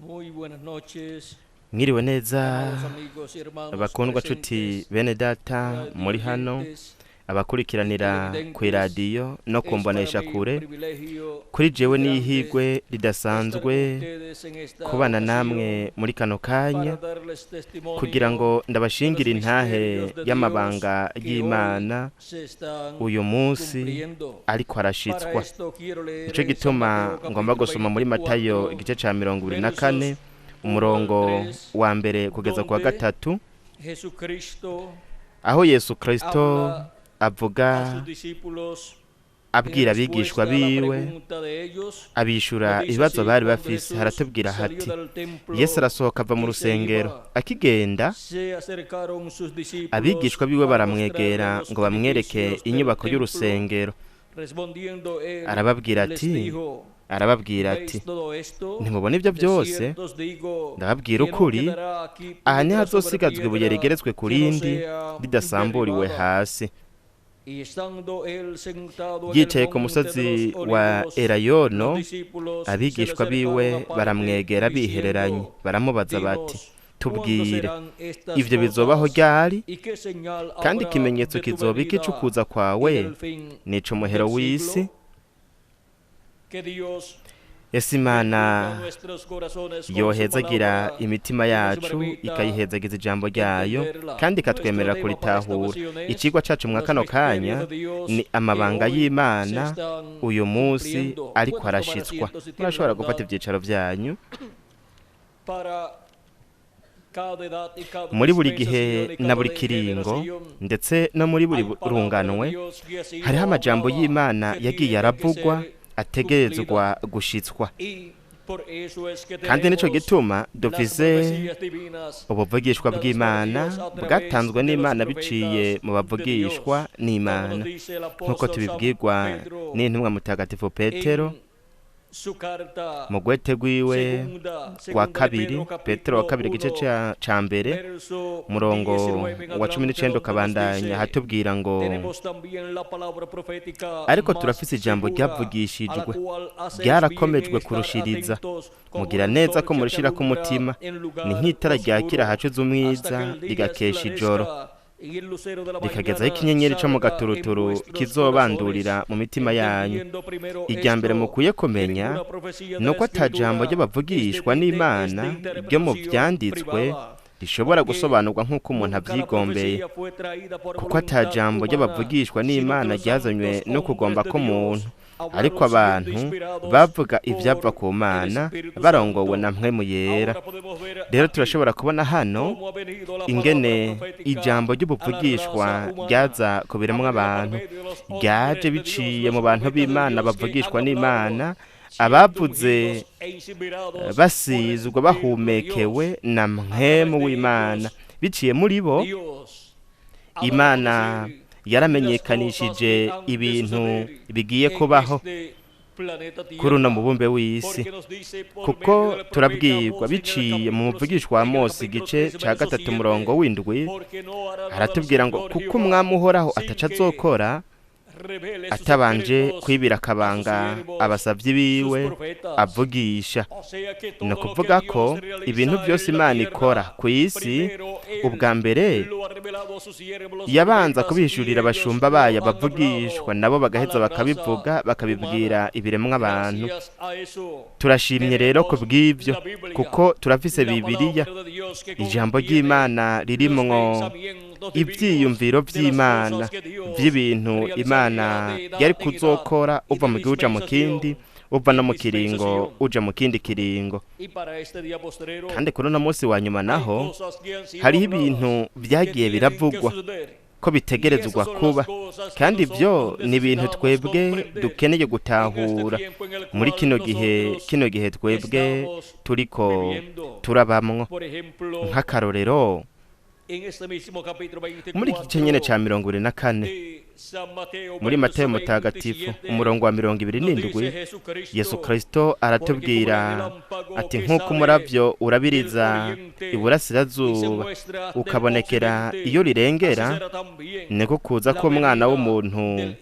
Muy buenas noches, Mwiriwe neza, amados amigos y hermanos bakundwa nshuti presentes, bene data muri hano, radioyentes, abakurikiranira ku iradiyo no es ku para mbonesha mí un kure. privilegio Kuri jewe grande n'ihigwe estar con ridasanzwe ustedes en esta kubana namwe ocasión muri kano kanya para darles testimonio kugira ngo de los ndabashingire intahe misterios de y'amabanga Dios que hoy y'Imana se están uyu munsi cumpliendo. ariko Para arashitswa. esto quiero leer Nico en San gituma Mateo ngomba capítulo gusoma muri Matayo 24, igice ca 24, versos 1 al umurongo 3, wa mbere kugeza ku wa donde gatatu, Jesucristo aho Yesu Kristo habla a avuga sus discípulos en abwira abigishwa respuesta a la biwe, pregunta de ellos. abishura Nos dice ibibazo así: bari cuando bafise. Jesús Haratubwira salió hati: del templo Yesu arasohoka ava mu y se rusengero, iba, akigenda se acercaron sus discípulos abigishwa biwe para baramwegera mostrarle los ngo bamwereke edificios del inyubako templo. y'urusengero. Respondiendo él, Arababwira les ati, dijo: arababwira ati, ¿Veis todo esto? ntimubona ibyo De byose? cierto os digo Ndababwira que no ukuri, quedará aquí aha piedra sobre ntihazosigazwa ibuye piedra rigeretswe ku que no rindi sea ridasamburiwe derribada. hasi. Y estando él sentado en el Yicaye ku monte de musozi los wa Olivos, Elayono, los discípulos se le abigishwa acercaron biwe aparte, baramwegera bihereranye, diciendo: baramubaza bati, Dinos, ¿cuándo tubwire, serán estas ivyo bizobaho cosas? ryari? ¿Y qué señal Kandi habrá ikimenyetso de tu kizoba iki venida c'ukuza y kwawe del fin nico muhero del w'isi? siglo? Que Dios Ese Imana bendiga nuestros corazones con su yohezagira palabra imitima y nos yacu, permita ikayihezagiza ijambo ryayo, entenderla. kandi Nuestro ikatwemerera tema para esta kuritahura. ocasión es Icigwa cacu mwa los kano misterios kanya de Dios ni que amabanga hoy se y'Imana están uyu munsi cumpliendo. ariko Pueden tomar arashitswa. asiento si tienen la Murashobora gufata bondad. ivyicaro vyanyu. Para cada edad y cada Muri buri gihe dispensación y na cada buri kiringo, generación ndetse no muri buri hay palabra de runganwe, Dios que ha sido hariho amajambo hablada y'Imana que yagiye tiene que aravugwa ser ategerezwa cumplida. gushitswa. Y por eso es que Kandi nico tenemos gituma las dufise profecías divinas ubuvugishwa dadas por bw'Imana Dios a través bwatanzwe de los n'Imana biciye profetas mu de bavugishwa Dios, como n'Imana, nos dice el nk'uko apóstol San tubibwirwa Pedro n'intumwa mutagatifu Petero en su carta mu rwete rwiwe segunda, rwa segunda de kabiri, Pedro Petero wa capítulo kabiri igice 1, ca mbere, verso umurongo 19 en wa cumi adelante, n'icenda donde nos ukabandanya, dice: hatubwira ngo Tenemos también la palabra profética ariko más turafise ijambo segura, a la ryavugishijwe, cual hacéis bien en ryarakomejwe estar kurushiriza. atentos como Mugira una neza ko antorcha que murishirako alumbra umutima, en ni lugar nk'itara ryakira oscuro, ahacuze hasta umwiza que el día rigakesha ijoro, esclarezca y el lucero de la rikagezaho mañana ikinyenyeri co mu salga en gaturuturu vuestros kizobandurira corazones. mu mitima yanyu. Entendiendo primero Irya mbere esto, mukwiye que kumenya ninguna profecía de ni la uko ata jambo Escritura es ry'abavugishwa de, es n'Imana de ryo mu interpretación vyanditswe privada, rishobora porque gusobanurwa nk'uko umuntu nunca la avyigombeye, profecía fue traída por kuko ata voluntad jambo humana, ry'abavugishwa sino que n'Imana los ryazanywe santos no kugomba hombres de k'umuntu, Dios ariko hablaron siendo abantu inspirados bavuga ivyava por ku el Mana Espíritu barongowe Santo. na mpwemu yera. Ahora podemos ver Rero aquí turashobora kubona hano cómo ha venido la palabra ingene profética ijambo a la ry'ubuvugishwa raza humana. ryaza ku Ha biremwa venido por abantu, medio de los hombres ryaje de Dios, biciye los mu bantu profetas de b'Imana Dios que bavugishwa han hablado n'Imana, siendo abavuze ungidos e inspirados por el basizwe Espíritu de bahumekewe Dios. na A mpwemu través de w'Imana, ellos, biciye muri bo Dios ha dado a Imana conocer las cosas yaramenyekanishije que han de ibintu suceder bigiye en kubaho este planeta kuri uno Tierra. mubumbe w'isi, Porque nos dice por kuko medio del profeta turabwirwa Amós en el biciye mu capítulo, muvugishwa wa en el Mose capítulo igice 3, ca verso gatatu 7, umurongo w'indwi, porque no hará nada el haratubwira ngo Señor kuko Jehová umwami uhoraho sin ataco que azokora revele sus atabanje secretos kwibira a sus akabanga siervos, abasavyi sus biwe profetas. avugisha. O sea que Ni todo lo que ukuvuga ko Dios ibintu realiza vyose en la Imana ikora tierra, ku isi, primero ubwa Él mbere lo ha revelado a sus siervos los yabanza profetas y kubihishurira ellos abashumba lo bayo han abavugishwa, hablado nabo a bagaheza la raza bakabivuga bakabibwira humana. ibiremwa abantu. Gracias a eso Turashimye rero ku tenemos bw'ivyo, la Biblia, kuko turafise la Bibiliya, palabra de Dios que ijambo contiene ry'Imana los ririmwo pensamientos divinos ivyiyumviro de las vy'Imana cosas que Dios vy'ibintu Imana realizaría de edad yari en edad kuzokora y uva de mu gihe uja mu kindi, dispensación uva no en mu kiringo dispensación. uja mu kindi kiringo. Y para este día postrero Kandi kuri uno munsi wa nyuma hay naho cosas que han sido hariho habladas ibintu que vyagiye tienen que biravugwa suceder. ko Y esas bitegerezwa son las kuba, cosas que kandi ivyo nosotros ni ibintu necesitamos twebwe comprender dukeneye en este gutahura tiempo en el muri cual kino gihe, nosotros kino gihe twebwe estamos turiko viviendo. turabamwo. Por ejemplo, Nk'akarorero, en este mismo capítulo muri iki gice nyene ca 24 24 de Muri Matayo mutagatifu umurongo wa 27, Yesu Kristo aratubwira ati: "Nk'uko umuravyo urabiriza iburasirazuba ukabonekera iyo rirengera, niko kuza k'umwana w'umuntu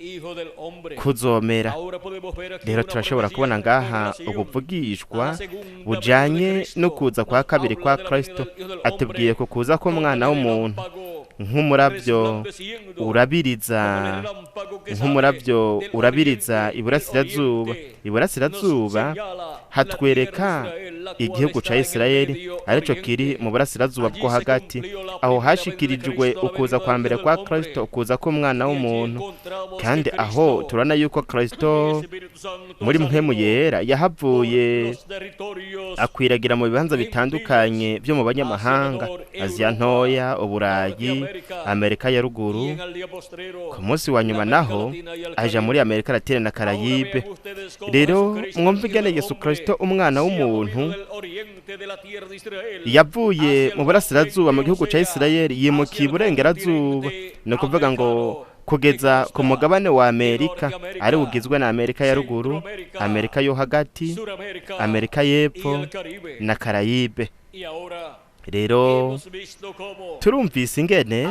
kuzomera." Rero turashobora kubona ngaha ubuvugishwa bujanye no kuza kwa kabiri kwa Kristo. Atubwiye ku kuza k'umwana w'umuntu nk'umuravyo urabiriza, nk'umuravyo urabiriza iburasirazuba. Iburasirazuba hatwereka igihugu ca Isirayeli, arico kiri mu burasirazuba bwo hagati. Aho hashikirijwe ukuza kwa mbere kwa Kristo, ukuza k'umwana w'umuntu. Kandi aho turabona yuko Kristo muri Mpwemu Yera yahavuye akwiragira mu bibanza bitandukanye byo mu banyamahanga: Aziya Ntoya, Uburayi, Amerika ya Ruguru. Ku munsi wa nyuma naho aja muri Amerika Latine na Karayibe. Rero mwumva ingene Yesu Kristo umwana w'umuntu yavuye mu burasirazuba mu gihugu ca Isirayeli, yimukiye iburengerazuba, ni ukuvuga ngo kugeza ku mugabane wa Amerika, ari ugizwe na Amerika ya Ruguru, Amerika yo Hagati, Amerika y'Epfo na Karayibe. Rero turumvise ingene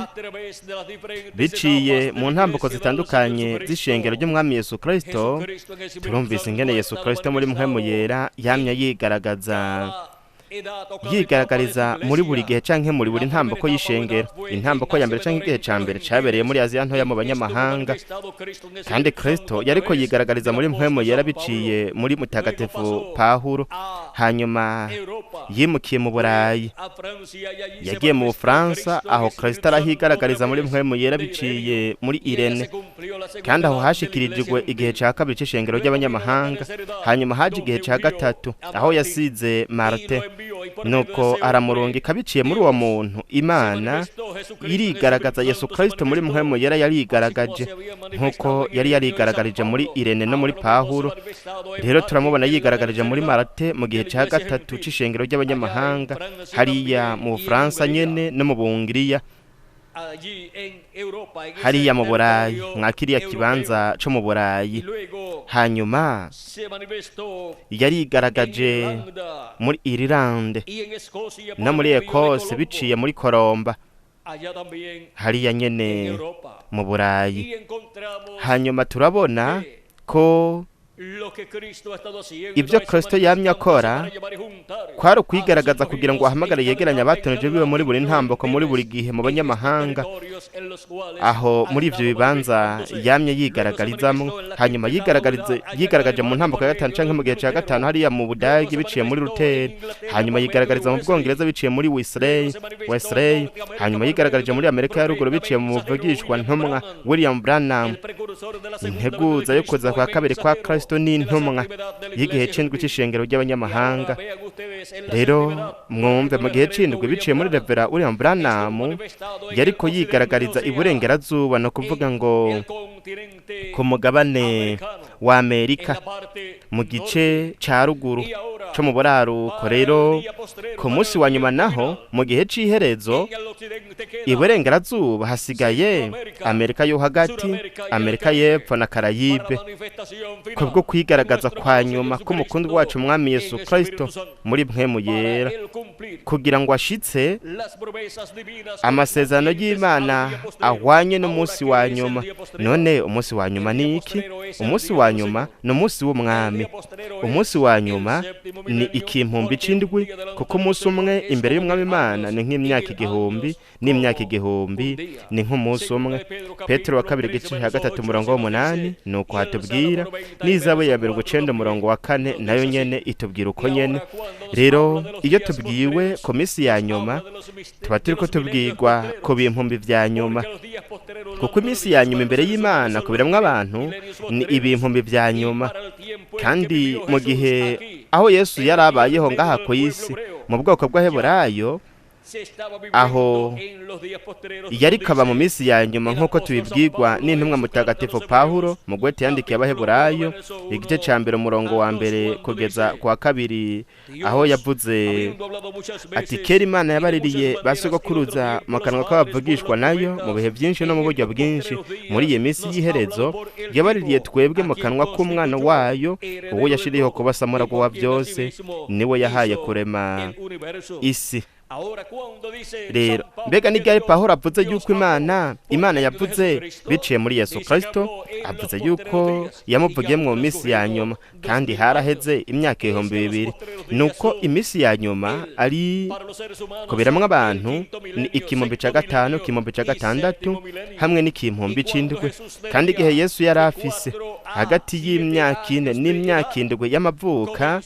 biciye mu ntambuko zitandukanye z'ishengero ry'umwami Yesu Kristo, turumvise ingene Yesu Kristo muri Mpwemu Yera yamye yigaragaza, yigaragariza muri buri gihe canke muri buri ntambuko y'ishengero. Intambuko ya mbere canke igihe ca mbere cabereye muri Aziya Ntoya mu banyamahanga, kandi Kristo yariko yigaragariza muri Mpwemu Yera biciye muri mutagatifu Pahuro. Hanyuma yimukiye mu Burayi, yagiye mu Bufaransa, aho Kristo arahigaragariza muri Mpwemu Yera biciye muri Irene, kandi aho hashikirijwe igihe ca kabiri c'ishengero ry'abanyamahanga. Hanyuma haje igihe ca gatatu aho yasize Martin, nuko aramurungika. Biciye muri uwo muntu Imana irigaragaza. Yesu Kristo muri Mpwemu Yera yarigaragaje nk'uko yari yarigaragarije muri Irene no muri Pahuro. Rero turamubona yigaragarije muri Marate mu gihe ca gatatu c'ishengero ry'abanyamahanga, hariya mu Bufaransa nyene no mu Bungiriya, hariya mu Burayi, mwa kiriya kibanza co mu Burayi. Hanyuma yarigaragaje muri Irilande no muri Ekose biciye muri Koromba, hariya nyene mu Burayi. Hanyuma turabona ko ibyo Kristo yamye akora kwari ukwigaragaza kugira ngo ahamagare yegeranye abatonejwe biwe muri buri ntambuko, muri buri gihe mu banyamahanga, aho muri ivyo bibanza yamye yigaragarizamwo. Hanyuma yigaragaje mu ntambuko ya gatanu canke mu gihe ca gatanu hariya mu Budagi biciye muri Luteri. Hanyuma yigaragariza mu Bwongereza biciye muri Wesley. Hanyuma yigaragarije muri Amerika ya Ruguru biciye mu muvugishwa ntumwa William Branham, integuza yo kuza kwa kabiri kwa Kristo n'intumwa y'igihe c'indwi c'ishengero ry'abanyamahanga. Rero mwumve, mu gihe c'indwi biciye muri Revera William Branham yariko yigaragariza iburengerazuba, no kuvuga ngo ku mugabane wa Amerika mu gice ca ruguru co mu buraruko. Rero ku munsi wa nyuma naho mu gihe c'iherezo, iburengerazuba hasigaye Amerika yo Hagati, Amerika y'Epfo na Karayibe, kubwo kwigaragaza kwa nyuma k'umukundwa wacu umwami Yesu Kristo muri Mpwemu Yera, kugira ngo ashitse amasezerano y'Imana ahwanye n'umunsi wa nyuma. None umunsi wa nyuma ni iki? Umunsi wa nyuma ni umunsi w'umwami. Umunsi wa nyuma ni ikimpumbi c'indwi, kuko umunsi umwe imbere y'umwami Imana ni nk'imyaka igihumbi, n'imyaka igihumbi ni nk'umunsi umwe. Petero wa kabiri igice cya 3 umurongo w'8 nuko hatubwira, n'izabu ya 90 umurongo wa 4 nayo nyene itubwira uko nyene. Rero iyo tubwiwe ku minsi ya nyuma, tuba turiko tubwirwa ku bimpumbi vya nyuma, kuko iminsi ya nyuma imbere y'Imana kubiramwo abantu ni ibimpumbi vya nyuma. Kandi mu gihe aho Yesu yari abayeho ngaha ku isi mu bwoko bw'Aheburayo, Aho yariko aba mu minsi ya nyuma, nk'uko tubibwirwa n'intumwa mutagatifu Pawulo mu gwete yandikiye Abaheburayo, igice ca mbere, umurongo wa mbere kugeza ku wa kabiri, aho yavuze ati: "Kera Imana yabaririye ba sogokuruza mu kanwa k'abavugishwa nayo mu bihe byinshi no mu buryo bwinshi. Muri iyi minsi y'iherezo yabaririye twebwe mu kanwa k'Umwana wayo, uwo yashiriyeho kuba samuragwa wa byose, niwe yahaye kurema isi." Rero mbega ni ryari Pawulo avuze yuko Imana yavuze biciye muri Yesu Kristo? Avuze yuko yamuvugiye mu minsi ya nyuma, kandi haraheze imyaka 2000. Nuko iminsi ya nyuma ari kubiramwo abantu ni ikimumbi ca gatanu, ikimumbi ca gatandatu hamwe n'ikimumbi c'indwi. Kandi igihe Yesu yari afise hagati y'imyaka 4 n'imyaka 7 y'amavuka,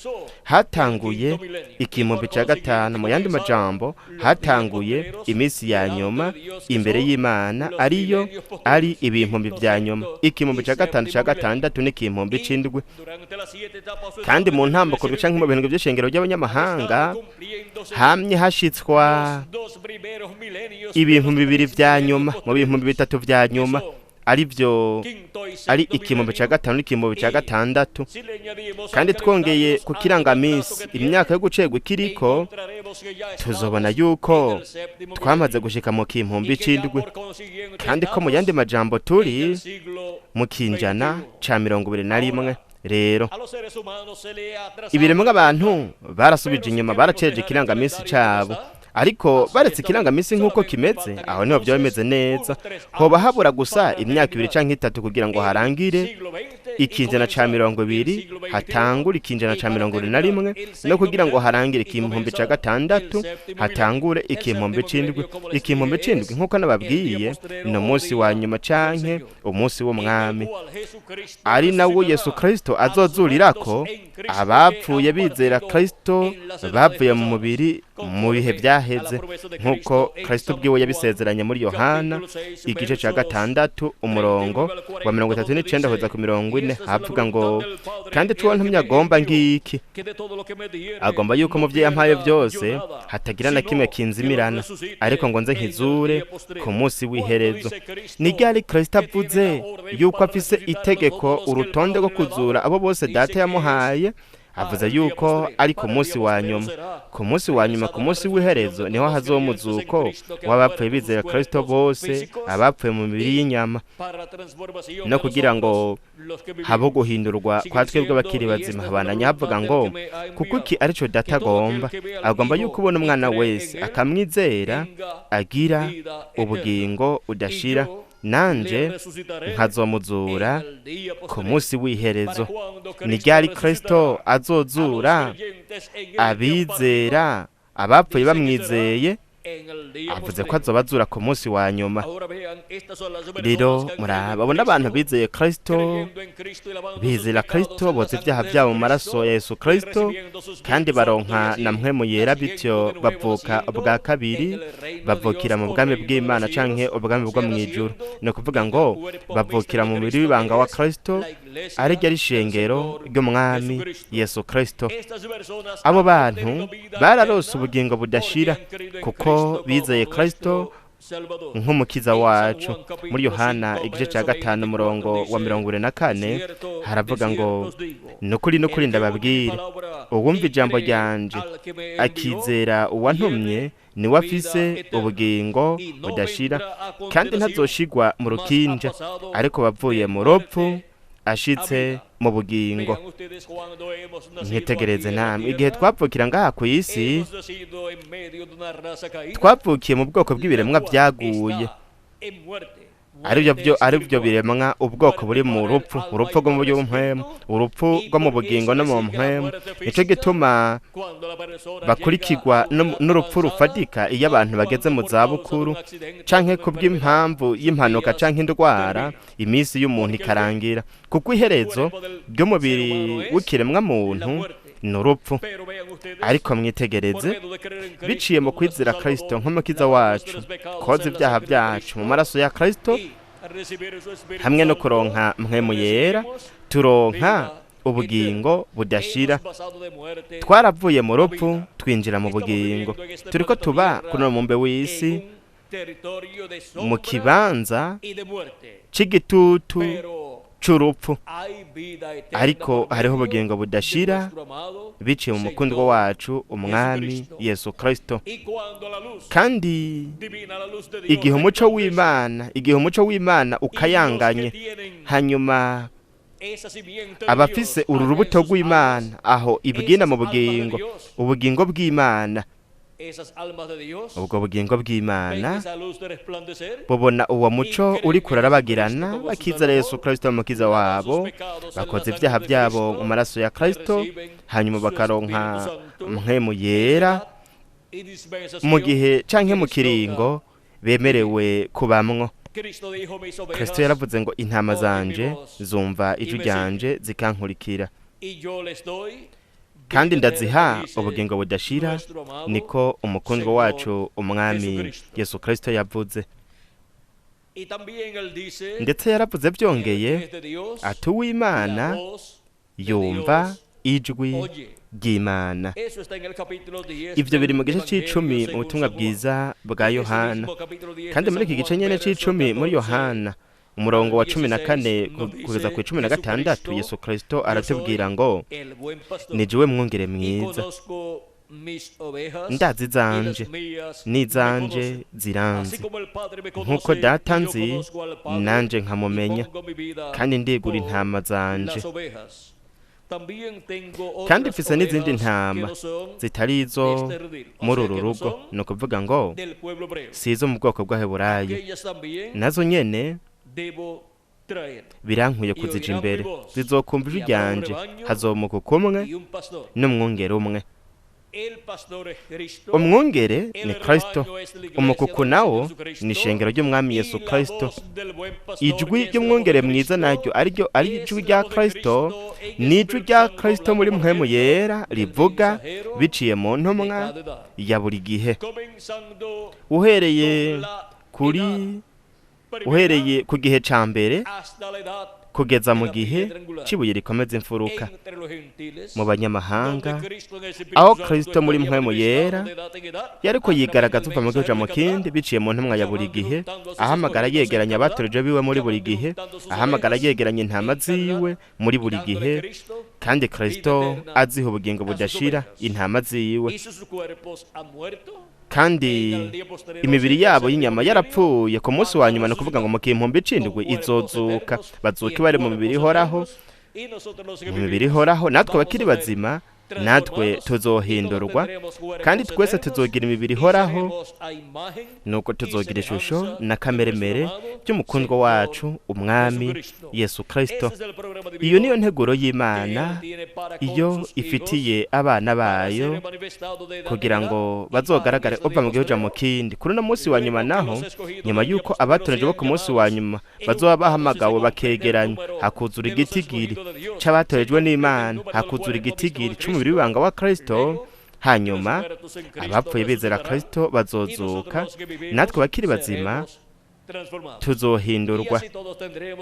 hatanguye ikimumbi ca gatanu. Mu yandi majambo, hatanguye iminsi ya nyuma imbere y'Imana, ariyo ari ibihumbi vya nyuma, ikimumbi ca gatanu, ca gatandatu n'ikimumbi c'indwi. Kandi mu ntambuko canke mu bintu vy'ishengero ry'abanyamahanga hamye hashitswa 2000 vya nyuma mu 3000 vya nyuma, arivyo ari ikimumbi ca gatanu n'ikimumbi ca gatandatu. Kandi twongeye ku kirangaminsi imyaka yo gucerwa ikiriko, tuzobona yuko twamaze gushika mu kimpumbi c'indwi, kandi ko mu yandi majambo turi mu kinjana ca 21. Rero ibiremwa abantu barasubije inyuma, baracereje ikirangaminsi cabo. Ariko baretse ikirangaminsi nk'uko kimeze, aho niho byaba bimeze neza. Hoba habura gusa imyaka 2 canke 3 kugira ngo harangire ikinjana ca 20, hatangure ikinjana ca 21, no kugira ngo harangire ikimpumbi ca gatandatu, hatangure ikimpumbi c'indwi. Ikimpumbi c'indwi, nk'uko nababwiye, ni umunsi wa nyuma canke umunsi w'Umwami, ari nawo Yesu Kristo azozurirako abapfuye bizera Kristo bavuye mu mubiri mu bihe byaheze, nk'uko Kristo ubwiwe yabisezeranye muri Yohana igice ca gatandatu, umurongo wa 39 kugeza ku 40. Havuga ngo: "Kandi ico uwantumye agomba ngiki, agomba yuko mu vyo yampaye byose hatagira na kimwe kinzimirana, ariko ngo nze nkizure ku munsi w'iherezo." Ni ryari Kristo avuze yuko afise itegeko, urutonde rwo kuzura abo bose Data yamuhaye? Avuze yuko ari ku munsi wa nyuma. Ku munsi wa nyuma, ku munsi w'iherezo, niho hazoba umuzuko w'abapfuye bizera Kristo bose, abapfuye mu mibiri y'inyama, no kugira ngo habe guhindurwa kwa twebwe abakiri bazima. Habandanya havuga ngo: "Kuko iki arico Data agomba, agomba yuko ubona Umwana wese akamwizera agira ubugingo udashira, nanje nkazomuzura ku munsi w'iherezo." Ni ryari Kristo azozura abizera, abapfuye bamwizeye? Avuze ko azobazura ku munsi wa nyuma. Rero muraba, abo n'abantu bizeye Kristo, bizera Kristo, boza ibyaha byabo mu maraso ya Yesu Kristo, kandi baronka na Mpwemu Yera, bityo bavuka ubwa kabiri, bavukira mu bwami bw'Imana canke ubwami bwo mw'ijuru. Ni ukuvuga ngo bavukira mu mubiri w'ibanga wa Kristo, ariryo ari ishengero ry'Umwami Yesu Kristo. Abo bantu bararose ubugingo budashira kuko bizeye Kristo nk'Umukiza wacu. Muri Yohana igice cya gatanu, umurongo wa 44, haravuga ngo: "Nukuri, nukuri, ndababwira, uwumva ijambo ryanje akizera uwantumye, niwe afise ubugingo budashira, kandi ntazoshigwa mu rukinja, ariko bavuye mu rupfu ashitse mu bugingo." Mwitegereze namwe, igihe twavukira ngaha ku isi, twavukiye mu bwoko bw'ibiremwa byaguye, aribyo byo aribyo biremwa ubwoko buri mu rupfu, urupfu rwo mu buryo bw'impwemu, urupfu rwo mu bugingo no mu mpwemu. Nicyo gituma bakurikirwa n'urupfu rufatika iyo abantu bageze mu zabukuru, canke ku bw'impamvu y'impanuka canke indwara, iminsi y'umuntu ikarangira, kuko iherezo ry'umubiri w'ikiremwa muntu ni urupfu. Ariko mwitegereze, biciye mu kwizera Kristo nk'Umukiza wacu, koza ibyaha byacu mu maraso ya Kristo, hamwe no kuronka Mpwemu Yera, turonka ubugingo budashira. Twaravuye mu rupfu twinjira mu bugingo. Turiko tuba kuri uno mubumbe w'isi mu kibanza c'igitutu c'urupfu, ariko hariho ubugingo budashira biciye mu mukundwa wacu umwami Yesu Kristo. Kandi igihe umuco w'Imana, igihe umuco w'Imana ukayanganye, hanyuma abafise uru rubuto rw'Imana aho ibwina mu bugingo, ubugingo bw'Imana, ubwo bugingo bw'Imana bubona uwo muco uri kurarabagirana, bakizera Yesu Kristo umukiza wabo, bakoze ibyaha byabo mu maraso ya Kristo, hanyuma bakaronka mpwemu yera mu gihe canke mu kiringo bemerewe kubamwo. Kristo yaravuze ngo intama zanje zumva ijwi ryanje zikankurikira, kandi ndaziha ubugingo budashira, niko umukundwa wacu umwami Yesu Kristo yavuze. Ndetse yaravuze byongeye ati uw'Imana yumva ijwi ry'Imana. Ibyo biri mu gice c'icumi mu butumwa bwiza bwa Yohana. Kandi muri iki gice nyene c'icumi muri Yohana, umurongo wa 14 kugeza ku 16, Yesu Kristo aratubwira ngo ni jewe mwungere mwiza, ndazi zanje n'izanje ziranzi, nk'uko data nzi nanje nkamumenya, kandi ndigura intama zanje. Kandi mfise n'izindi ntama zitari izo muri uru rugo, ni ukuvuga ngo si izo mu bwoko bw'Abaheburayo, nazo nyene birankwiye kuzija imbere, zizokumva ijwi ryanje, hazomuka kumwe n'umwungere umwe. Umwungere ni Kristo, umukuku nawo ni ishengero ry'umwami Yesu Kristo. Ijwi ry'umwungere mwiza naryo ariryo ari ijwi rya Kristo, ni ijwi rya Kristo muri mpwemu yera rivuga biciye mu ntumwa ya buri gihe, uhereye kuri uhereye ku gihe ca mbere kugeza mu gihe cibuye rikomeza imfuruka mu banyamahanga, aho Kristo muri mpwemu yera yariko yigaragaza uva mu gihugu mu kindi biciye mu ntumwa ya buri gihe, ahamagara yegeranya abatorejwe biwe muri buri gihe, ahamagara yegeranya intama ziwe muri buri gihe, kandi Kristo aziha ubugingo budashira intama ziwe. Kandi imibiri yabo y'inyama yarapfuye ku munsi wa nyuma, ni ukuvuga ngo mu kimpumbi c'indwi izozuka, bazuka bari mu mibiri ihoraho, mu mibiri ihoraho. Natwe abakiri bazima natwe tuzohindurwa, kandi twese tuzogira imibiri ihoraho, nuko tuzogira ishusho na kameremere by'umukundwa wacu umwami Yesu Kristo. Iyo niyo nteguro y'Imana iyo ifitiye abana bayo kugira ngo bazogaragare uva mu gihugu mu kindi. Kuri uno munsi wa nyuma naho, nyuma yuko abatoranijwe bo ku munsi wa nyuma bazoba bahamagawe bakegeranywa, hakuzura igitigiri c'abatorejwe n'Imana, hakuzura igitigiri c'umubiri w'ibanga wa Kristo, hanyuma abapfuye bizera Kristo bazozuka, natwe bakiri bazima tuzohindurwa.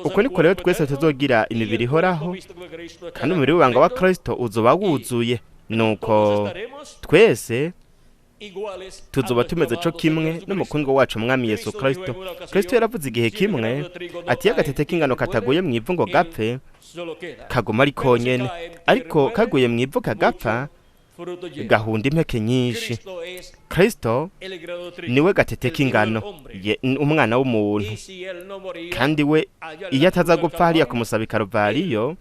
Uko niko rero twese tuzogira imibiri ihoraho, kandi umubiri w'ibanga wa Kristo uzoba wuzuye. Nuko twese tuzoba tumeze co kimwe n'umukundwa wacu umwami Yesu Kristo. Kristo yaravuze igihe kimwe ati iyo agatete k'ingano kataguye mu ivu ngo gapfe, kaguma ari konyene, ariko kaguye mu ivu kagapfa, gahunda impeke nyinshi. Kristo niwe gatete k'ingano, umwana w'umuntu, kandi we iyo ataza gupfa hariya kumusaba i Karuvariyo,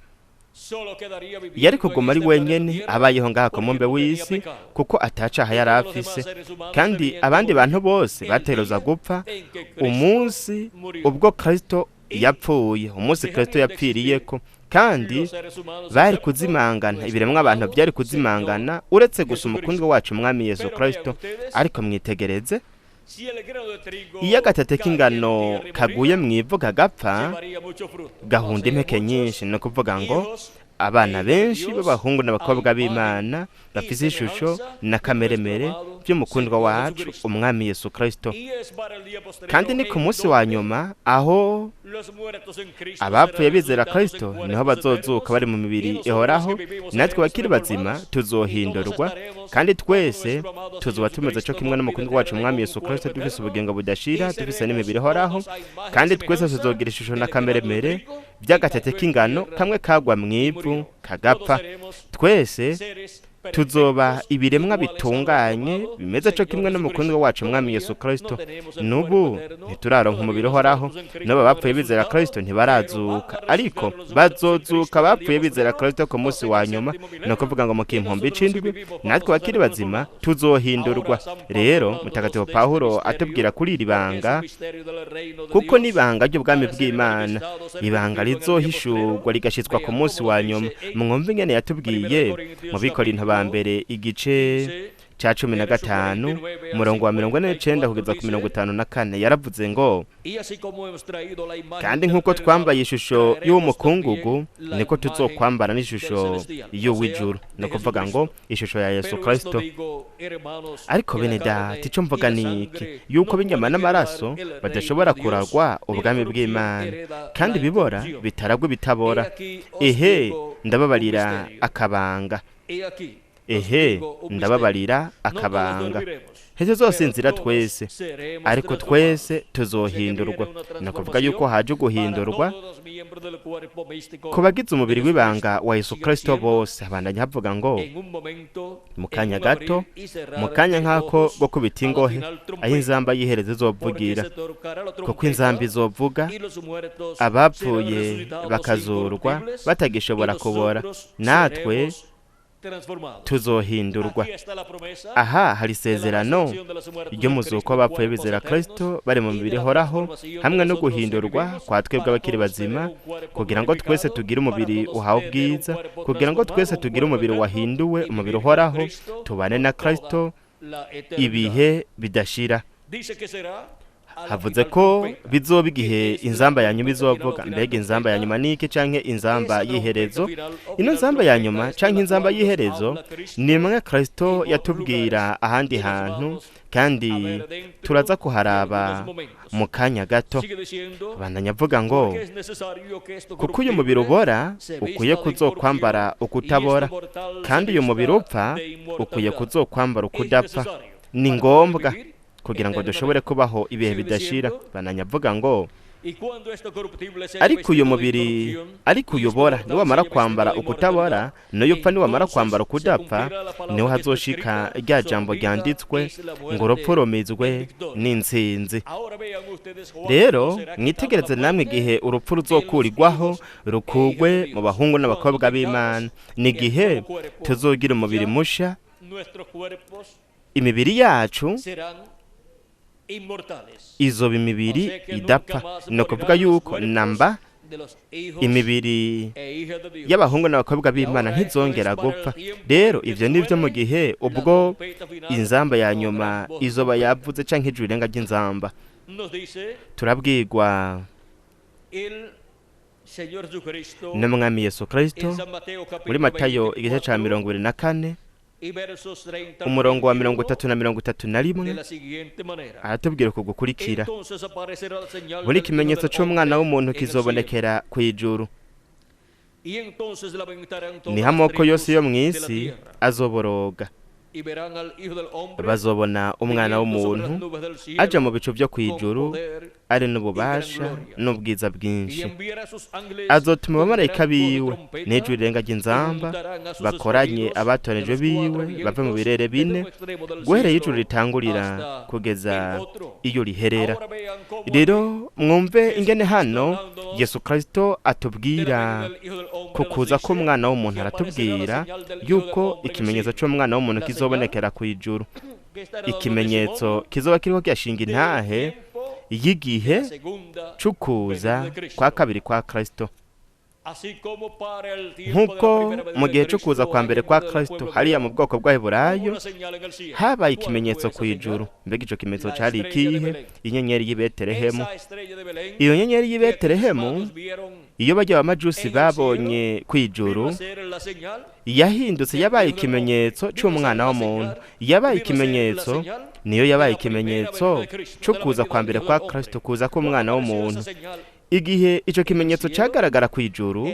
yari kuguma ari wenyene abayeho ngaha ku mubumbe w'isi, kuko atacaha yari afise. Kandi abandi bantu bose bateruza gupfa umunsi ubwo Kristo yapfuye, umunsi Kristo yapfiriyeko, kandi bari kuzimangana, ibiremwa abantu byari kuzimangana uretse gusa umukundwa wacu umwami Yesu Kristo. Ariko mwitegereze, iyo agatete k'ingano kaguye mu ivu kagapfa, gahunda impeke nyinshi. Ni ukuvuga ngo abana benshi b'abahungu n'abakobwa b'Imana bafise ishusho na kameremere by'umukundwa wacu umwami Yesu Kristo. Kandi ni ku munsi wa nyuma aho abapfuye bizera Kristo niho bazozuka bari mu mibiri ihoraho, natwe bakiri bazima tuzohindurwa, kandi twese tuzoba tumeze cyo kimwe n'umukundwa wacu umwami Yesu Kristo, dufise ubugingo budashira, dufise n'imibiri ihoraho, kandi twese tuzogira ishusho na kameremere by'agatete k'ingano kamwe kagwa mu ivu kagapfa. Twese tuzoba ibiremwa bitunganye bimeze cyo kimwe n'umukundwa wacu umwami Yesu Kristo. N'ubu ntituraronka umubiri uhoraho, n'ubu abapfuye bizera Kristo ntibarazuka, ariko bazozuka bapfuye bizera Kristo ku munsi wa nyuma, ni ukuvuga ngo mu kimpumbi c'indwi natwe bakiri bazima tuzohindurwa. Rero mutagatifu Pawulo atubwira kuri iri banga, kuko n'ibanga ry'ubwami bw'Imana, ibanga rizohishurwa rigashitswa ku munsi wa nyuma. Mwumve ingene yatubwiye mu Bikorinto ba mbere igice ca 15 umurongo wa 49 kugeza ku 54, yaravuze ngo: kandi nk'uko twambaye ishusho y'umukungugu niko tuzokwambara n'ishusho y'uw'ijuru, ni ukuvuga ngo ishusho ya Yesu Kristo. Ariko bene data, ico mvuga ni iki, yuko b'inyama n'amaraso badashobora kuragwa ubwami bw'Imana, kandi bibora bitaragwa ibitabora. Ehe, ndababarira akabanga, ehe, ndababarira akabanga. Hezo zose inzira twese, ariko twese tuzohindurwa. Ni ukuvuga yuko haje guhindurwa ku bagize umubiri w'ibanga wa Yesu Kristo bose. Habandanya havuga ngo mu kanya gato, mu kanya nk'ako gukubita ingohe, aho inzamba y'iherezo izovugira, kuko inzamba izovuga, abapfuye bakazurwa batagishobora kubora, natwe tuzohindurwa. Aha hari isezerano ry'umuzuko w'abapfuye bizera Kristo bari mu mibiri ihoraho, hamwe no guhindurwa kwa twebwe abakiri bazima, kugira ngo twese tugire umubiri uhawe ubwiza, kugira ngo twese tugire umubiri wahinduwe, umubiri uhoraho, tubane na Kristo ibihe bidashira. Havuze ko bizoba igihe inzamba ya nyuma izovuga. Mbega inzamba ya nyuma niki canke inzamba y'iherezo? Ino nzamba ya nyuma canke inzamba y'iherezo ni imwe Kristo yatubwira ahandi hantu, kandi turaza kuharaba mu kanya gato. Bandanya avuga ngo kuko uyu mubiri ubora ukwiye kuzokwambara ukutabora, kandi uyu mubiri upfa ukwiye kuzokwambara ukudapfa. Ni ngombwa kugira ngo dushobore kubaho ibihe bidashira. Bandanya avuga ngo ariko uyu mubiri, ariko uyobora niwamara kwambara ukutabora, n'uyu upfa niwamara kwambara ukudapfa, niho hazoshika rya jambo ryanditswe ngo urupfu rumizwe n'intsinzi. Rero mwitegereze namwe igihe urupfu ruzokurirwaho rukugwe mu bahungu n'abakobwa b'Imana, ni igihe tuzogira umubiri musha, imibiri yacu izoba imibiri idapfa. Ni ukuvuga yuko namba imibiri y'abahungu n'abakobwa b'Imana ntizongera gupfa. Rero ivyo nivyo mu gihe ubwo inzamba ya nyuma izoba yavuze canke ijwi rirenga ry'inzamba. Turabwirwa n'umwami Yesu Kristo muri Matayo igice ca 24 umurongo wa 30 na 31, aratubwira uku gukurikira: buri kimenyetso c'umwana w'umuntu kizobonekera kw'ijuru, niho amoko yose yo mw'isi azoboroga, bazobona umwana w'umuntu aja mu bicu vyo kw'ijuru ari n'ububasha n'ubwiza bwinshi. Azotuma abamarayika biwe n'ijwi rirenga ry'inzamba bakoranye abatoranijwe biwe bave mu birere bine, guhereye ijuru ritangurira kugeza iyo riherera. Rero mwumve ingene hano Yesu Kristo atubwira ku kuza k'umwana w'umuntu. Aratubwira yuko ikimenyetso c'umwana w'umuntu kizobonekera kw'ijuru, ikimenyetso kizoba kiriko kirashinga intahe y'igihe c'ukuza kwa kabiri kwa Kristo. Nk'uko mu gihe cyo kuza kwa mbere kwa Kristo hariya mu bwoko bw'Abaheburayo habaye ikimenyetso ku ijuru. Mbega icyo kimenyetso cyari ikihe? Inyenyeri y'i Betelehemu. Iyo nyenyeri y'i Betelehemu iyo bajya abamajusi babonye ku ijuru yahindutse yabaye ikimenyetso cy'umwana w'umuntu, yabaye ikimenyetso, niyo yabaye ikimenyetso cyo kuza kwa mbere kwa Kristo, kuza k'umwana w'umuntu. Igihe icyo kimenyetso cyagaragara ku ijuru,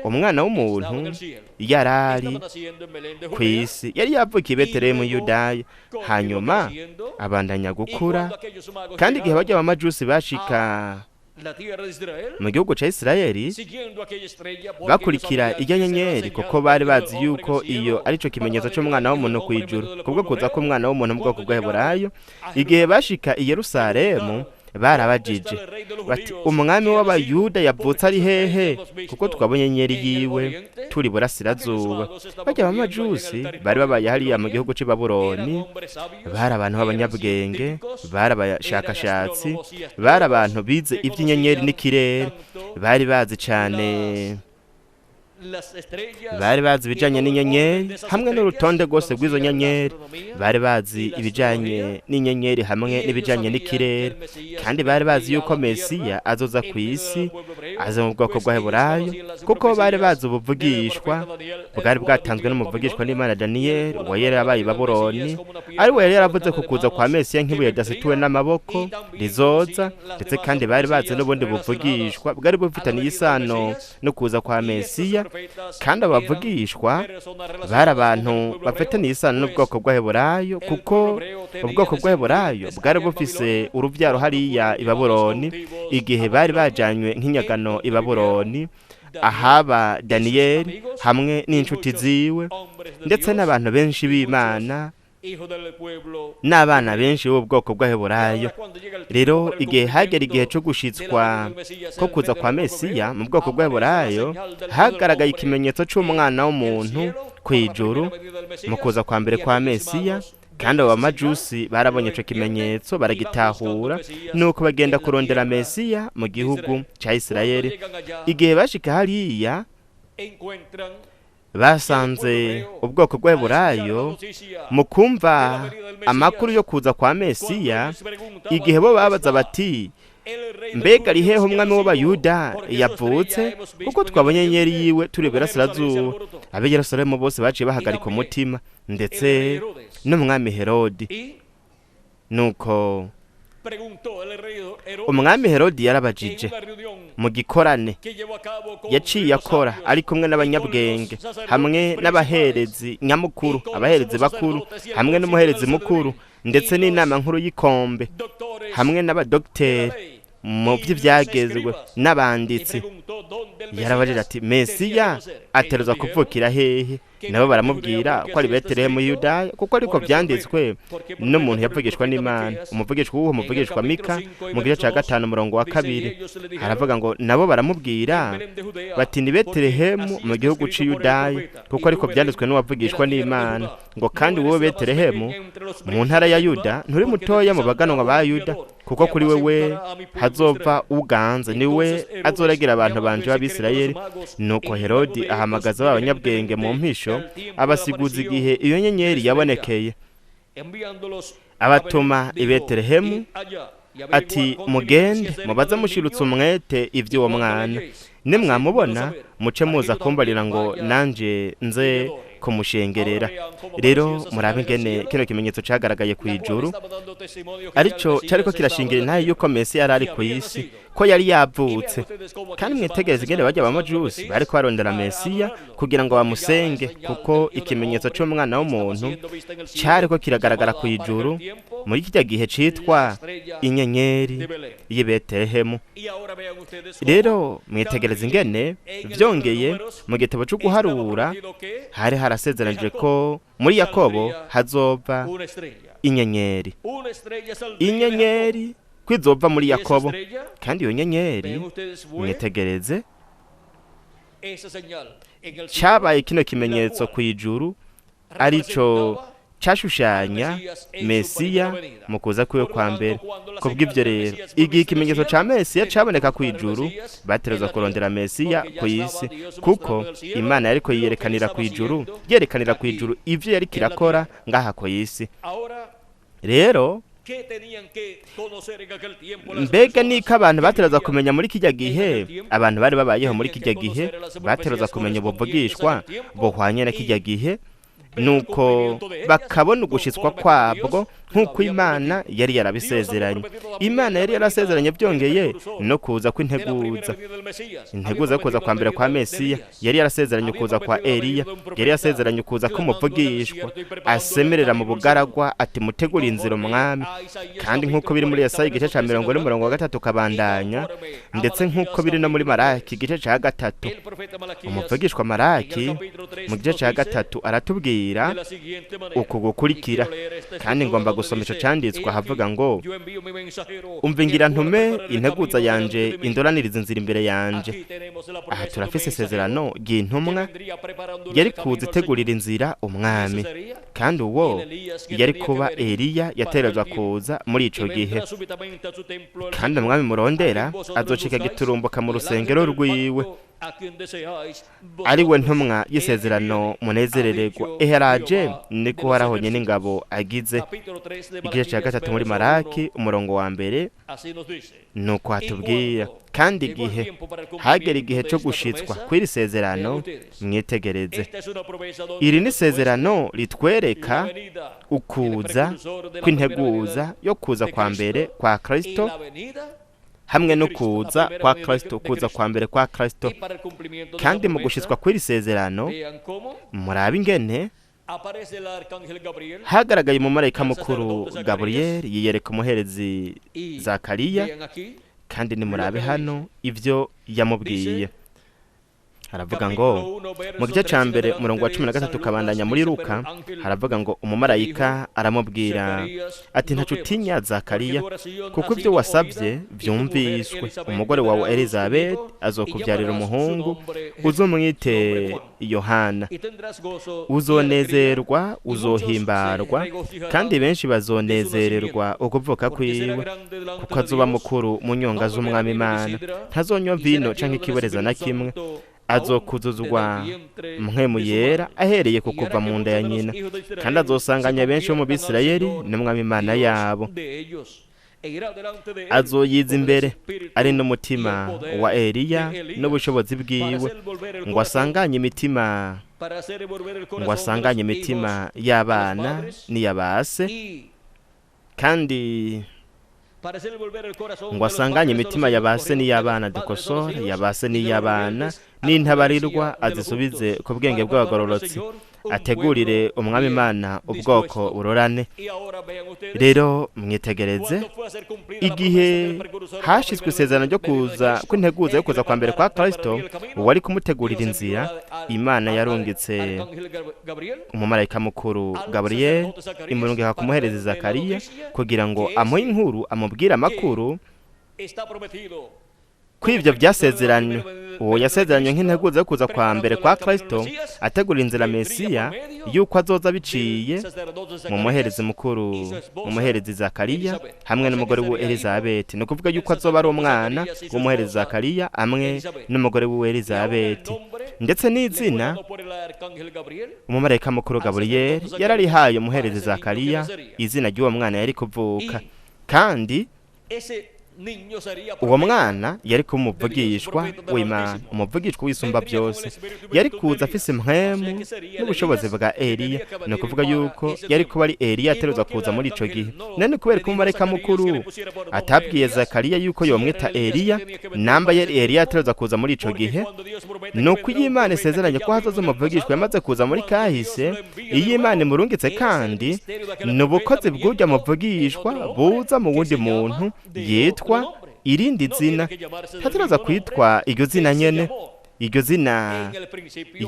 umwana w'umuntu yarari ku isi, yari yavukiye i Betelehemu Yudaya, hanyuma abandanya gukura. Kandi igihe bajya abamajusi bashika mu gihugu cya Isirayeli bakurikira ijya nyenyeri, kuko bari bazi yuko iyo ari cyo kimenyetso cy'umwana w'umuntu ku ijuru, kubwo kuza k'umwana w'umuntu mu bwoko bw'Abaheburayo. Igihe bashika i Yerusalemu barabajije bati umwami w'Abayuda yavutse ari hehe? Kuko twabonye inyenyeri yiwe turi burasirazuba. Bajya abamajusi bari babaye hariya mu gihugu cy'i Babuloni, bari abantu b'abanyabwenge, bari abashakashatsi, bari abantu bize iby'inyenyeri n'ikirere, bari bazi cyane, bari bazi ibijyanye n'inyenyeri hamwe n'urutonde rwose rw'izo nyenyeri, bari bazi ibijyanye n'inyenyeri hamwe n'ibijyanye n'ikirere, kandi bari bazi yuko Mesiya azoza ku isi, aza mu bwoko bw'Abaheburayo, kuko bari bazi ubuvugishwa bwari bwatanzwe n'umuvugishwa n'Imana Daniyeli, uwo yari yabaye i Babuloni, ari we yari yaravuze ku kuza kwa Mesiya nk'ibuye ridasituwe n'amaboko rizoza. Ndetse kandi bari bazi n'ubundi buvugishwa bwari bufitaniye isano no kuza kwa Mesiya. Kandi abavugishwa bari abantu bafitaniye isano n'ubwoko bw'Abaheburayo, kuko ubwoko bw'Abaheburayo bwari bufise urubyaro hariya i Babuloni, igihe bari bajanywe nk'inyagano i Babuloni, ahaba Daniyeli hamwe n'inshuti ziwe, ndetse n'abantu benshi b'Imana n'abana benshi b'ubwoko bw'Abaheburayo. Rero igihe hagera igihe cyo gushitswa ko kuza kwa Mesiya mu bwoko bw'Abaheburayo, hagaragaye ikimenyetso cy'umwana w'umuntu ku ijuru mu kuza kwa mbere kwa Mesiya. Kandi abo bamajusi barabonye icyo kimenyetso baragitahura, nuko bagenda kurondera Mesiya mu gihugu cya Isirayeli. Igihe bashika hariya basanze ubwoko bw'Abaheburayo mu kumva amakuru yo kuza kwa Mesiya. Igihe bo babaza bati mbega ari hehe umwami w'Abayuda yavutse? Kuko twabonye inyenyeri yiwe turi iburasirazuba. Ab'i Yerusalemu bose baciye bahagarika umutima, ndetse n'umwami Herodi. Nuko umwami Herodi yarabajije mu gikorane yaciye akora ari kumwe n'abanyabwenge hamwe n'abaherezi nyamukuru, abaherezi bakuru hamwe n'umuherezi mukuru, ndetse n'inama nkuru y'ikombe hamwe n'abadogiteri mu by'ibyagezwe n'abanditsi. Yarabajije ati Mesiya ateruza kuvukira hehe? Nabo baramubwira ko ari Betelehemu Yudaya, kuko ariko byanditswe n'umuntu yavugishwa n'Imana, umuvugishwa w'uwo muvugishwa Mika mu gice cya 5 umurongo wa 2. Haravuga ngo nabo baramubwira bati ni Betelehemu mu gihugu cy'i Yudaya, kuko ariko byanditswe n'uwavugishwa n'Imana, ngo kandi wowe Betelehemu mu ntara ya Yuda nturi mutoya mu baganwa ba Yuda, kuko kuri wewe hazova uganze, niwe azoragira abantu banje b'Abisirayeli. Nuko Herodi ahamagaza abanyabwenge mu mpisho, abasiguza igihe iyo nyenyeri yabonekeye, abatuma i Betelehemu ati mugende mubaze mushirutse umwete iby'uwo mwana, nimwamubona muce muza kumbarira ngo nanje nze kumushengerera. Rero murabe ingene kino kimenyetso cyagaragaye ku ijuru, arico cyariko kirashingira intahe yuko Mesiya yari ari ku isi, ko yari yavutse. Kandi mwitegereze ingene bajya abamajusi bariko barondera Mesiya kugira ngo bamusenge, kuko ikimenyetso cy'umwana w'umuntu cyariko kiragaragara ku ijuru muri kijya gihe citwa inyenyeri y'i Betelehemu. Rero mwitegereze ingene byongeye mu gitabo cyo guharura hari harasezeranije ko muri Yakobo hazova inyenyeri, inyenyeri kwizova muri Yakobo. Kandi iyo nyenyeri mwitegereze cyabaye kino kimenyetso ku ijuru, arico Cashushanya Mesiya mu kuza kwiwe kwa mbere. Kubw'ivyo rero, igihe ikimenyetso ca Mesiya caboneka ku ijuru, baterezwa kurondera Mesiya ku isi, kuko Imana yariko yiyerekanira ku ijuru, yerekanira ku ijuru ivyo yariko irakora ngaha ku isi. Rero mbega niko abantu batereza kumenya muri kijya gihe? Abantu bari babayeho muri kijya gihe batereza kumenya ubuvugishwa buhwanye na kijya gihe, nuko bakabona ugushitswa kwabwo nk'uko Imana yari yarabisezeranye. Imana yari yarasezeranye byongeye no kuza kw'integuza, integuza yo kuza kwa mbere kwa Mesiya. Yari yarasezeranye ukuza kwa Eliya, yari yarasezeranye ukuza k'umuvugishwa asemerera mu bugaragwa ati: "Mutegure inzira umwami." Kandi nk'uko biri muri Yesaya igice ca 40 umurongo wa 3 ukabandanya, ndetse nk'uko biri no muri Maraki igice ca 3, umuvugishwa Maraki mu gice ca 3 aratubwira uku gukurikira, kandi ngomba gusoma ico canditswe ahavuga ngo: "Umva, ngira ntume integuza yanje indoraniriza inzira imbere yanje." Aha turafise isezerano ry'intumwa yari kuza itegurira inzira umwami, kandi uwo yari kuba Eliya yaterezwa kuza muri ico gihe. "Kandi umwami murondera azocika giturumbuka mu rusengero rwiwe, ari we ntumwa y'isezerano munezerererwa. Eheraje, niko Uhoraho n'ingabo agize." Igice cya 3 muri Maraki umurongo wa 1 nuko hatubwira. Kandi igihe hagera igihe cyo gushitswa kw'iri sezerano, mwitegereze, iri ni isezerano litwereka ukuza kw'integuza yo kuza kwa mbere kwa Kristo, hamwe no kuza kwa Kristo, kuza kwa mbere kwa Kristo. Kandi mu gushitswa kw'iri sezerano, murabe ingene hagaragaye umumarayika mukuru Gaburiyeli yiyereka umuherezi Zakariya. Kandi nimurabe hano ibyo yamubwiye. Haravuga ngo mu gice cya 1 umurongo wa 13 ukabandanya muri Luka, haravuga ngo: "Umumarayika aramubwira ati: 'Ntaco utinya, Zakariya, kuko ibyo wasabye byumviswe. Umugore wawe Elizabeth azokubyarira umuhungu, uzomwite Yohana. Uzonezerwa, uzohimbarwa, kandi benshi bazonezererwa ukuvuka kwiwe, kuko azoba mukuru mu nyonga z'umwami Imana. Ntazonywa vino canke ikiboreza na kimwe. Azokuzuzwa Mpwemu Yera ahereye ku kuva mu nda ya nyina, kandi azosanganya benshi bo mu Bisirayeli n'umwami Imana yabo. Azoyiza imbere ari n'umutima wa Eliya n'ubushobozi bwiwe, ngo asanganye imitima y'abana n'iyabase, kandi ngo asanganye imitima ya ba se n'iy'abana, dukosore, ya ba se n'iy'abana, n'intabarirwa azisubize ku bwenge bw'abagororotsi, ategurire umwami Imana ubwoko burorane." Rero mwitegereze, igihe hashyizwe isezerano ryo kuza kw'integuza yo kuza kwa mbere kwa Kristo, uwari kumutegurira inzira, Imana yarungitse umumarayika mukuru Gaburiyeli, imurungika kumuhereza Zakariya kugira ngo amuhe inkuru, amubwire amakuru kw'ibyo byasezeranywe. Uwo yasezeranywe nk'integuza yo kuza kwa mbere kwa Kristo, ategura inzira Mesiya, yuko azoza biciye mu muherezi mukuru, mu muherezi Zakariya hamwe n'umugore we Elizabeth. Ni ukuvuga yuko azoba ari umwana w'umuherezi Zakariya hamwe n'umugore we Elizabeth. Ndetse n'izina umumarayika mukuru Gaburiyeli yararihaye umuherezi Zakariya, izina ry'uwo mwana yari kuvuka. Kandi uwo mwana yari kuba umuvugishwa w'Imana, umuvugishwa w'Isumba Byose. Yari kuza afise impwemu n'ubushobozi bwa Eliya. Ni ukuvuga yuko yari kuba ari Eliya ateruza kuza muri ico gihe. None kubera ko umumarayika mukuru atabwiye Zakariya yuko yomwita Eliya, namba yari Eliya ateruza kuza muri ico gihe? Nuko iyo Imana isezeranye ko hazoza umuvugishwa yamaze kuza muri kahise, iyo Imana imurungitse, kandi ni ubukozi bw'urya muvugishwa buza mu wundi muntu yitwa irindi zina, ntateraza kwitwa iryo zina nyene. Iryo zina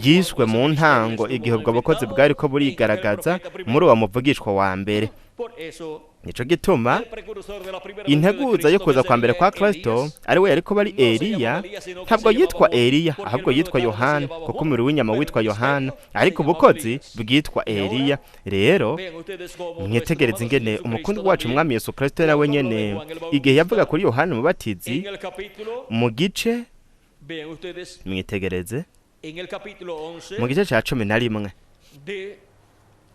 ryiswe mu ntango igihe ubwo bukozi bwari ko burigaragaza muri uwo muvugishwa wa mbere. Nico gituma integuza yo kuza kwa mbere kwa Kristo, ari we yariko bari Eliya, ntabwo yitwa Eliya, ahubwo yitwa Yohana, kuko umubiri w'inyama witwa Yohana, ariko ubukozi bwitwa Eliya. Rero mwitegereze ingene umukunzi wacu Umwami Yesu Kristo nawe nyene, igihe yavuga kuri Yohana Umubatizi mu gice, mwitegereze mu gice ca 11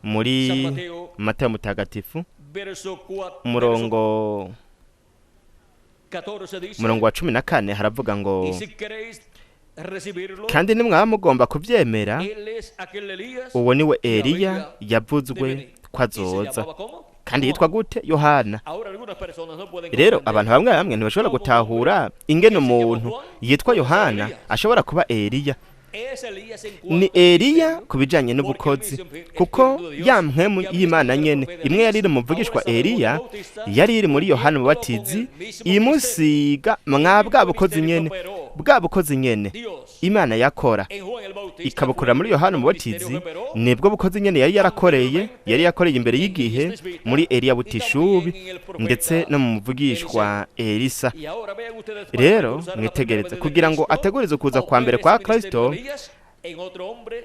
muri Matayo Mutagatifu, umurongo wa 14, haravuga ngo: "Kandi nimwaba mugomba kubyemera, uwo ni we Eliya yavuzwe ko azoza." Kandi yitwa gute? Yohana. Rero abantu bamwe bamwe ntibashobora gutahura ingene umuntu yitwa Yohana ashobora kuba Eliya. Ni Eliya ku bijanye n'ubukozi, kuko ya mpwemu y'Imana nyene imwe yari iri mu muvugishwa Eliya yari iri muri Yohana Umubatizi, imusiga mwa bwa bukozi nyene. Bwa bukozi nyene Imana yakora ikabukorera muri Yohana Umubatizi, nibwo bukozi nyene yari yarakoreye, yari yakoreye imbere y'igihe muri Eliya Butishubi, ndetse no mu muvugishwa Elisa. Rero mwitegereze, kugira ngo ategurize ukuza kwa mbere kwa Kristo,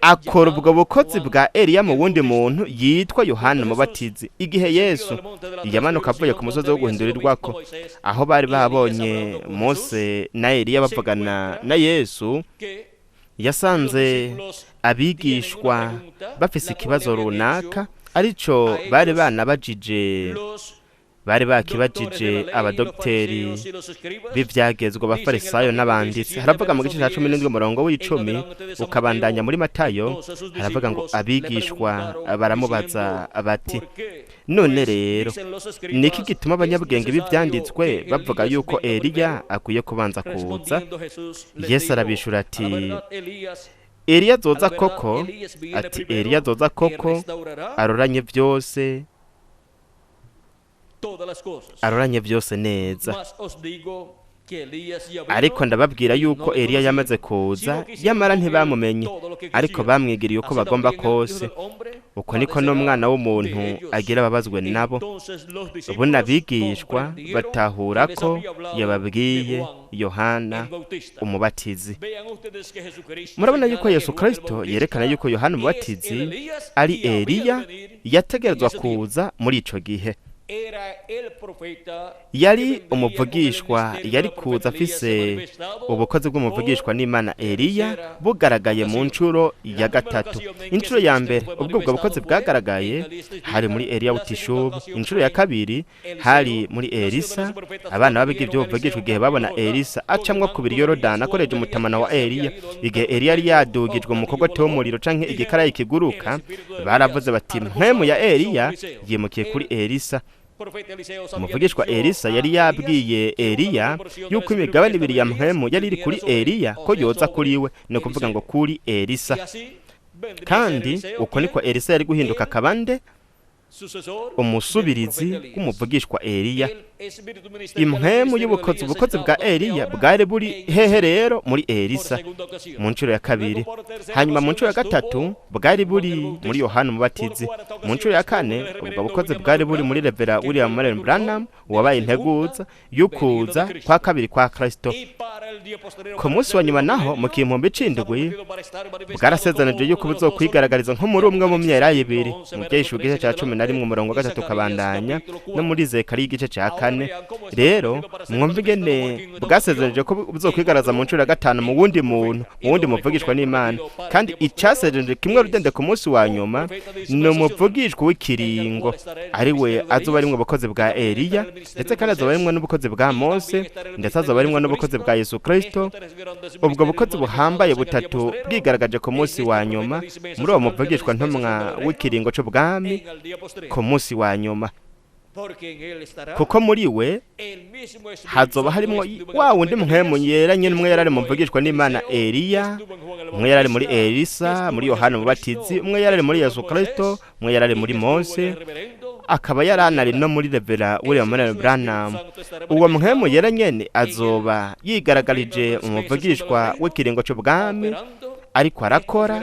akora ubwo bukozi bwa Eliya mu wundi muntu yitwa Yohana Umubatizi. Igihe Yesu yamanuka avuye ku musozi wo guhindurirwako, aho bari babonye Mose na Eliya bavugana na Yesu, yasanze abigishwa bafise ikibazo runaka, arico bari banabajije, bari bakibajije abadogiteri b'ivyagezwa, abafarisayo n'abanditsi. Haravuga mu gice cya 17 umurongo w'10, ukabandanya muri Matayo, haravuga ngo: "Abigishwa baramubaza bati: None rero niki gituma abanyabwenge b'ivyanditswe bavuga yuko Eliya akwiye kubanza kuza?" Yesu arabishura ati: "Eliya azoza koko," ati: "Eliya azoza koko, aroranye byose, aroranye byose neza. Ariko ndababwira yuko Eliya yamaze kuza, yamara ntibamumenye, ariko bamwigiriye uko bagomba kose. Uko niko n'Umwana w'umuntu agira ababazwe nabo." Ubundi abigishwa batahura ko yababwiye Yohana Umubatizi. Murabona yuko Yesu Kristo yerekana yuko Yohana Umubatizi ari Eliya yategerezwa kuza muri ico gihe. Yari umuvugishwa yari kuza afise ubukozi bw'umuvugishwa n'Imana Eliya, bugaragaye mu nshuro ya gatatu. Inshuro ya mbere ubwo bukozi bwagaragaye hari muri Eliya Butishubi. Inshuro ya kabiri hari muri Elisa. Abana babiga ibyo buvugishwa, igihe babona Elisa acamwo kubiri Yorodani akoreje umutamana wa Eliya, igihe Eliya yari yadugijwe mu mukogote w'umuriro canke igikarayi kiguruka, baravuze bati: "Mpwemu ya Eliya yimukiye kuri Elisa." Umuvugishwa Elisa yari yabwiye Eliya yuko imigabane ibiri ya mpwemu yari iri kuri Eliya ko yoza kuri we, ni ukuvuga ngo kuri Elisa. Kandi uko niko Elisa yari guhinduka akabande umusubirizi w'umuvugishwa Eliya. Impwemu y'ubukozi, ubukozi bwa Eliya bwari buri hehe rero? Muri Elisa mu nshuro ya kabiri. Hanyuma mu nshuro ya gatatu bwari buri muri Yohana Umubatizi. Mu nshuro ya kane ubwo bukozi bwari buri muri Revera William Marion Branham, wabaye integuza y'ukuza kwa kabiri kwa Kristo. Ku munsi wa nyuma naho, mu 2007, bwarasezanije yuko buzokwigaragariza nko muri umwe mu myera ibiri, mu Byahishuwe igice cya 11 umurongo wa 3, ukabandanya no muri Zekariya igice cya 4. Rero mwumva ingene bwasezeranije ko buzokwigaragaza mu nshuro ya gatanu mu wundi muntu, mu wundi muvugishwa n'Imana. Kandi icasezeranije kimwe rudende ku munsi wa nyuma ni umuvugishwa w'ikiringo, ari we azoba arimwo ubukozi bwa Eliya, ndetse kandi azoba arimwo n'ubukozi bwa Mose, ndetse azoba arimwo n'ubukozi bwa Yesu Kristo. Ubwo bukozi buhambaye butatu bwigaragaje ku munsi wa nyuma muri uwo muvugishwa ntumwa w'ikiringo c'ubwami ku munsi wa nyuma, kuko muri we hazoba harimwo wa wundi mpwemu yera nyene, umwe yarari mu mvugishwa n'Imana Eliya, umwe yarari muri Elisa, muri Yohana Umubatizi, umwe yarari muri Yesu Kristo, umwe yarari muri Mose. Akaba yaranari no muri Revera William Marion Branham. Uwo Mpwemu Yera nyene azoba yigaragarije mu muvugishwa w'ikiringo c'ubwami, ariko arakora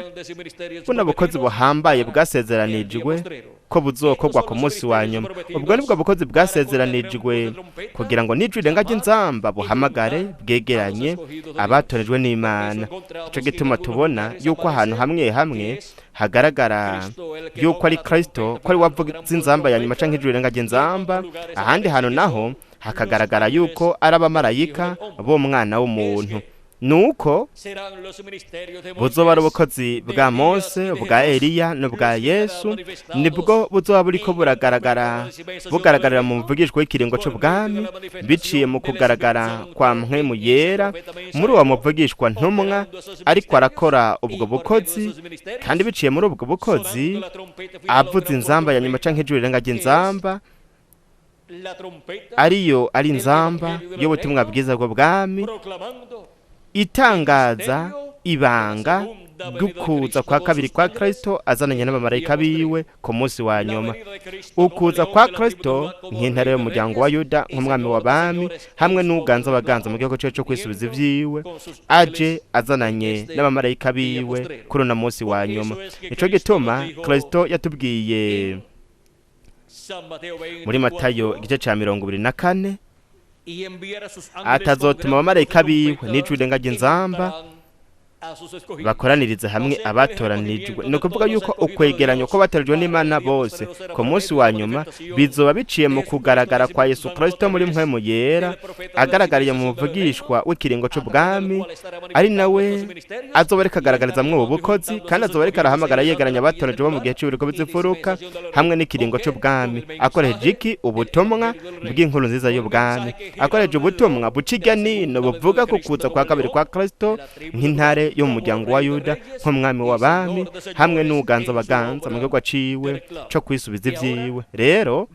buno bukozi buhambaye bwasezeranijwe ko buzokorwa ku munsi wa nyuma. Ubwo nibwo bukozi bwasezeranijwe kugira ngo n'ijwi rirenga ry'inzamba buhamagare bwegeranye abatorejwe n'Imana. Ico gituma tubona yuko ahantu hamwe hamwe hagaragara yuko ari Kristo, ko ari wavuze inzamba ya nyuma canke ijwi rirenga ry'inzamba, ahandi hantu naho hakagaragara yuko ari abamarayika b'umwana w'umuntu. Nuko buzoba ari ubukozi bwa Mose, bwa Eliya n'ubwa Yesu, nibwo buzoba buriko buragaragara, bugaragarira mu muvugishwa w'ikiringo c'ubwami, biciye mu kugaragara kwa Mpwemu Yera muri uwo muvugishwa ntumwa ariko arakora ubwo bukozi, kandi biciye muri ubwo bukozi avuza inzamba ya nyuma canke ijwi rirenga ry'inzamba, ariyo ari inzamba y'ubutumwa bwiza bw'ubwami, itangaza ibanga bw'ukuza kwa kabiri kwa Kristo azananye n'abamarayika biwe ku munsi wa nyuma. Ukuza kwa Kristo nk'intare y'umuryango wa Yuda, nk'umwami w'abami hamwe n'uganza abaganza mu gihugu cyo kwisubiza ivyiwe, aje azananye n'abamarayika biwe kuri uno munsi wa nyuma. Nico gituma Kristo yatubwiye muri Matayo igice ca 24 atazotuma abamarayika biwe n'ijwi rirenga ry'inzamba bakoraniriza hamwe abatoranijwe. Ni ukuvuga yuko ukwegeranya ko batoranijwe n'Imana bose ku munsi wa nyuma bizoba biciye mu kugaragara kwa Yesu Kristo muri Mpwemu Yera, agaragariye mu muvugishwa w'ikiringo c'ubwami, ari nawe azoba ariko agaragarizamwo ubu bukozi, kandi azoba ariko arahamagara yegeranya abatoranijwe bo mu gihe c'ibiriko by'imfuruka hamwe n'ikiringo c'ubwami, akoresheje iki? Ubutumwa bw'inkuru nziza y'ubwami, akoresheje ubutumwa buca irya nino buvuga ku kuza kwa kabiri kwa Kristo nk'intare yo mu muryango wa Yuda, nk'umwami w'abami hamwe n'uganza abaganza mu gihugu ciwe co kwisubiza ivyiwe. Rero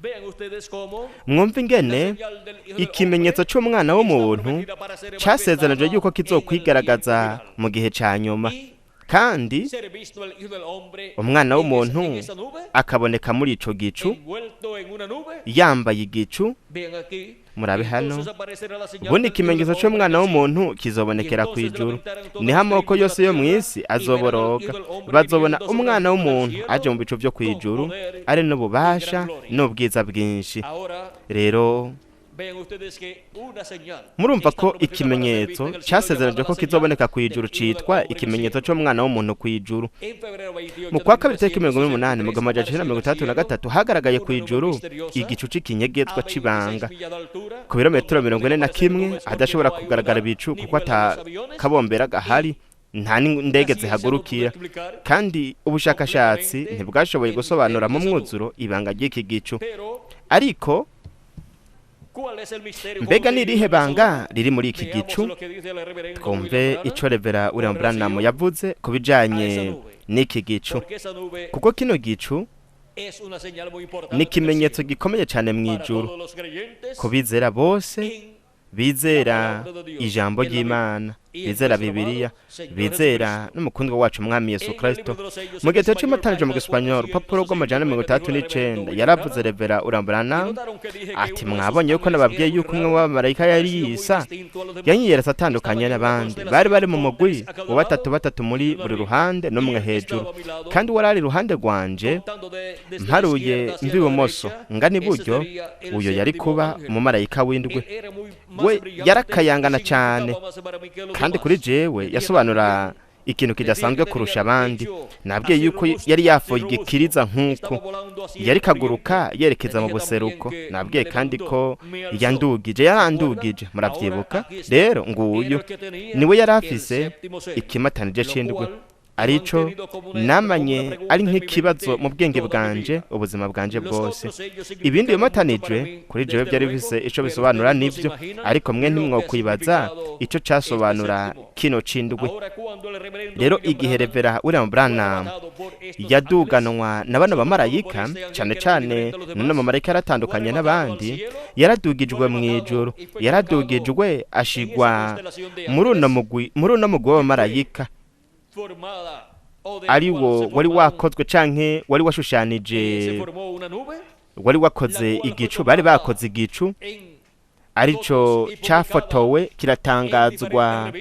mwumva ingene ikimenyetso c'umwana w'umuntu casezeranijwe yuko kizokwigaragaza mu gihe ca nyuma, kandi umwana w'umuntu akaboneka muri ico gicu, yambaye igicu. Murabe hano, ubundi ikimenyetso c'umwana w'umuntu kizobonekera ku ijuru, niho amoko yose yo mw'isi azoboroga, bazobona umwana w'umuntu aje mu bicu vyo kw'ijuru, ari n'ububasha n'ubwiza bwinshi. Rero murumva ko ikimenyetso cyasezeranijwe ko kizoboneka ku ijuru citwa ikimenyetso c'umwana w'umuntu ku ijuru. Mu kwa kabiri tariki 28 mu 1963 hagaragaye ku ijuru igicu c'ikinyegetswa c'ibanga ku birometero 41, hadashobora kugaragara ibicu kuko ata kabombera gahari, nta n'indege zihagurukira, kandi ubushakashatsi ntibwashoboye gusobanura mu mwuzuro ibanga ry'iki gicu. Ariko mbega ni irihe banga riri muri iki gicu? Twumve ico Revera William Branham yavuze ku bijanye n'iki gicu, kuko kino gicu ni ikimenyetso gikomeye cyane mu ijuru ku bizera bose, bizera ijambo ry'Imana, bizera Bibiliya, bizera n'umukundwa wacu umwami Yesu Kristo. Mu gihe cy'amatanije mu Gisipanyol, urupapuro rw'169, yaravuze Revera William Branham ati: "Mwabonye yuko nababwiye yuko umwe w'abamarayika yari yisa, yanyiyeretse atandukanye n'abandi bari bari mu mugwi wa batatu batatu muri buri ruhande n'umwe hejuru, kandi wari ari iruhande rwanje mparuye mvi ibumoso ngana iburyo, uyo yari kuba umumarayika w'indwi. We yarakayangana cyane, kandi kuri jewe yasobanura ikintu kidasanzwe kurusha abandi. Nabwiye yuko yari yafoye igikiriza nk'uko yari kaguruka yerekeza mu buseruko. Nabwiye kandi ko yandugije, yarandugije, murabyibuka. Rero nguyu niwe yari afise ikimatanije c'indwi, arico namanye ari nk'ikibazo mu bwenge bwanje ubuzima bwanje bwose. Ibindi bimatanijwe kuri jewe byari bifise ico bisobanura nivyo, ariko mwe ntimwokwibaza ico casobanura kino c'indwi." Rero igihe Revera William Branham yaduganwa na bano bamarayika, cane cane none abamarayika yaratandukanye n'abandi, yaradugijwe mu ijuru, yaradugijwe ashigwa muri uno mugwi, muri uno mugwi w'abamarayika ari wo wari wakozwe canke wari washushanije. Wari wakoze igicu, bari bakoze igicu arico cafotowe kiratangazwa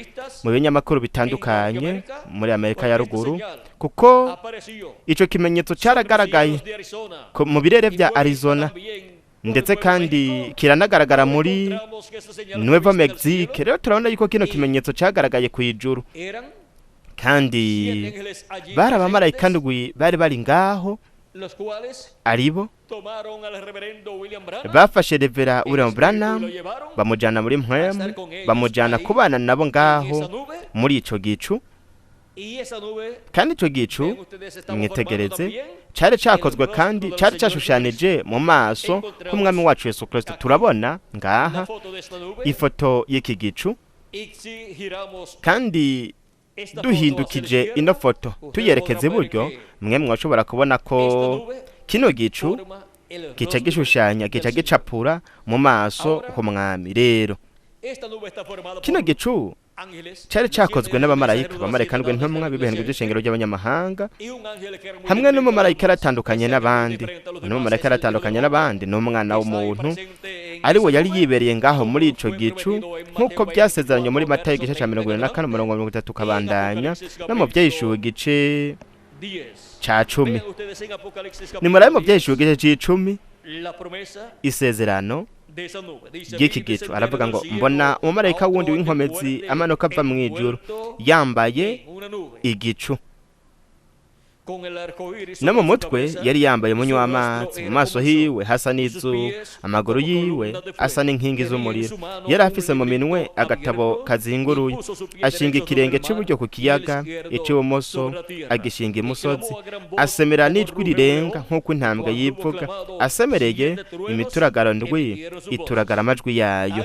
mu binyamakuru bitandukanye muri Amerika ya Ruguru, kuko ico kimenyetso caragaragaye mu birere vya Arizona, ndetse kandi kiranagaragara muri Nuevo Mexique. Rero turabona yuko kino kimenyetso cagaragaye ku ijuru, kandi bari abamarayika ndwi bari bari ngaho, aribo bafashe Revera William Branham, bamujana muri mpwemu, bamujana kubana nabo ngaho muri ico gicu. Kandi ico gicu, mwitegereze, cari cakozwe kandi cari cashushanije mu maso h'Umwami wacu Yesu Kristo. Turabona ngaha ifoto y'iki gicu, kandi duhindukije ino foto tuyerekeza iburyo, mwe mwashobora kubona ko kino gicu gica gishushanya, gica gicapura mu maso h'Umwami. Rero kino gicu cari cakozwe n'abamarayika, abamarayika ndwi ntumwa b'ibihembwe by'ishengero ry'abanyamahanga, hamwe n'umumarayika aratandukanye n'abandi. N'umumarayika aratandukanye n'abandi ni Umwana w'Umuntu, ari we yari yibereye ngaho muri ico gicu, nk'uko byasezeranye muri Matayo igice ca 24 umurongo 30 ukabandanya, no mu Vyahishuwe igice ca 10. Ni murabe mu Vyahishuwe igice c'icumi isezerano ry'iki gicu. Aravuga ngo: "Mbona umumarayika wundi w'inkomezi amanuka ava mu ijuru, yambaye igicu, no mu mutwe yari yambaye umunywa w'amazi, mu maso hiwe hasa n'izuba, amaguru yiwe asa n'inkingi z'umuriro. Yari afise mu minwe agatabo kazinguruye, ashinga ikirenge cy'iburyo ku kiyaga, icy'ibumoso agishinga imusozi. Asemera n'ijwi rirenga nk'uko intambwe yivuga asemereye, imituragaro ndwi ituragara amajwi yayo."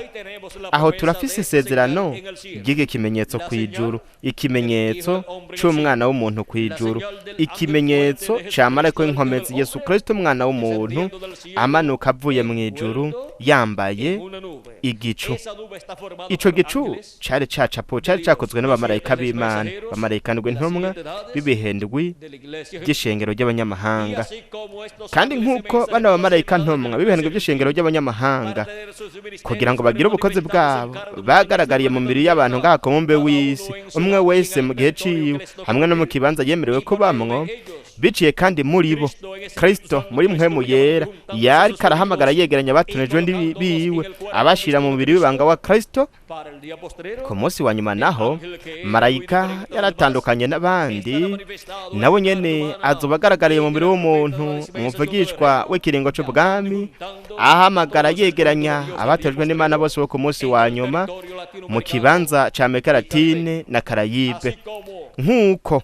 Aho turafise isezerano ry'iki kimenyetso ku ijuru, ikimenyetso c'Umwana w'Umuntu ku ijuru, ikimenyetso ca marayika w'inkomezi Yesu Kristo, Umwana w'Umuntu, amanuka avuye mu ijuru yambaye igicu. Ico gicu cari cacapo, cari cakozwe n'abamarayika b'Imana, abamarayika ndwi ntumwa b'ibihe ndwi by'ishengero ry'abanyamahanga. Kandi nk'uko bano bamarayika ntumwa b'ibihe ndwi by'ishengero ry'abanyamahanga, kugira ngo bagire ubukozi bwabo, bagaragariye mu mibiri y'abantu ngaha ku mubumbe w'isi, umwe wese mu gihe ciwe hamwe no mu kibanza yemerewe kubamwo, biciye kandi muri bo, Kristo muri Mpwemu Yera yariko arahamagara yegeranya abatonejwe biwe, abashira mu mubiri w'ibanga wa Kristo. Ku munsi wa nyuma naho, marayika yaratandukanye n'abandi, nawe nyene azoba agaragariye mu mubiri w'umuntu, umuvugishwa w'ikiringo c'ubwami, ahamagara yegeranya abatojwe n'Imana bose bo ku munsi wa nyuma mu kibanza ca Amerika Latine na Karayibe. Nk'uko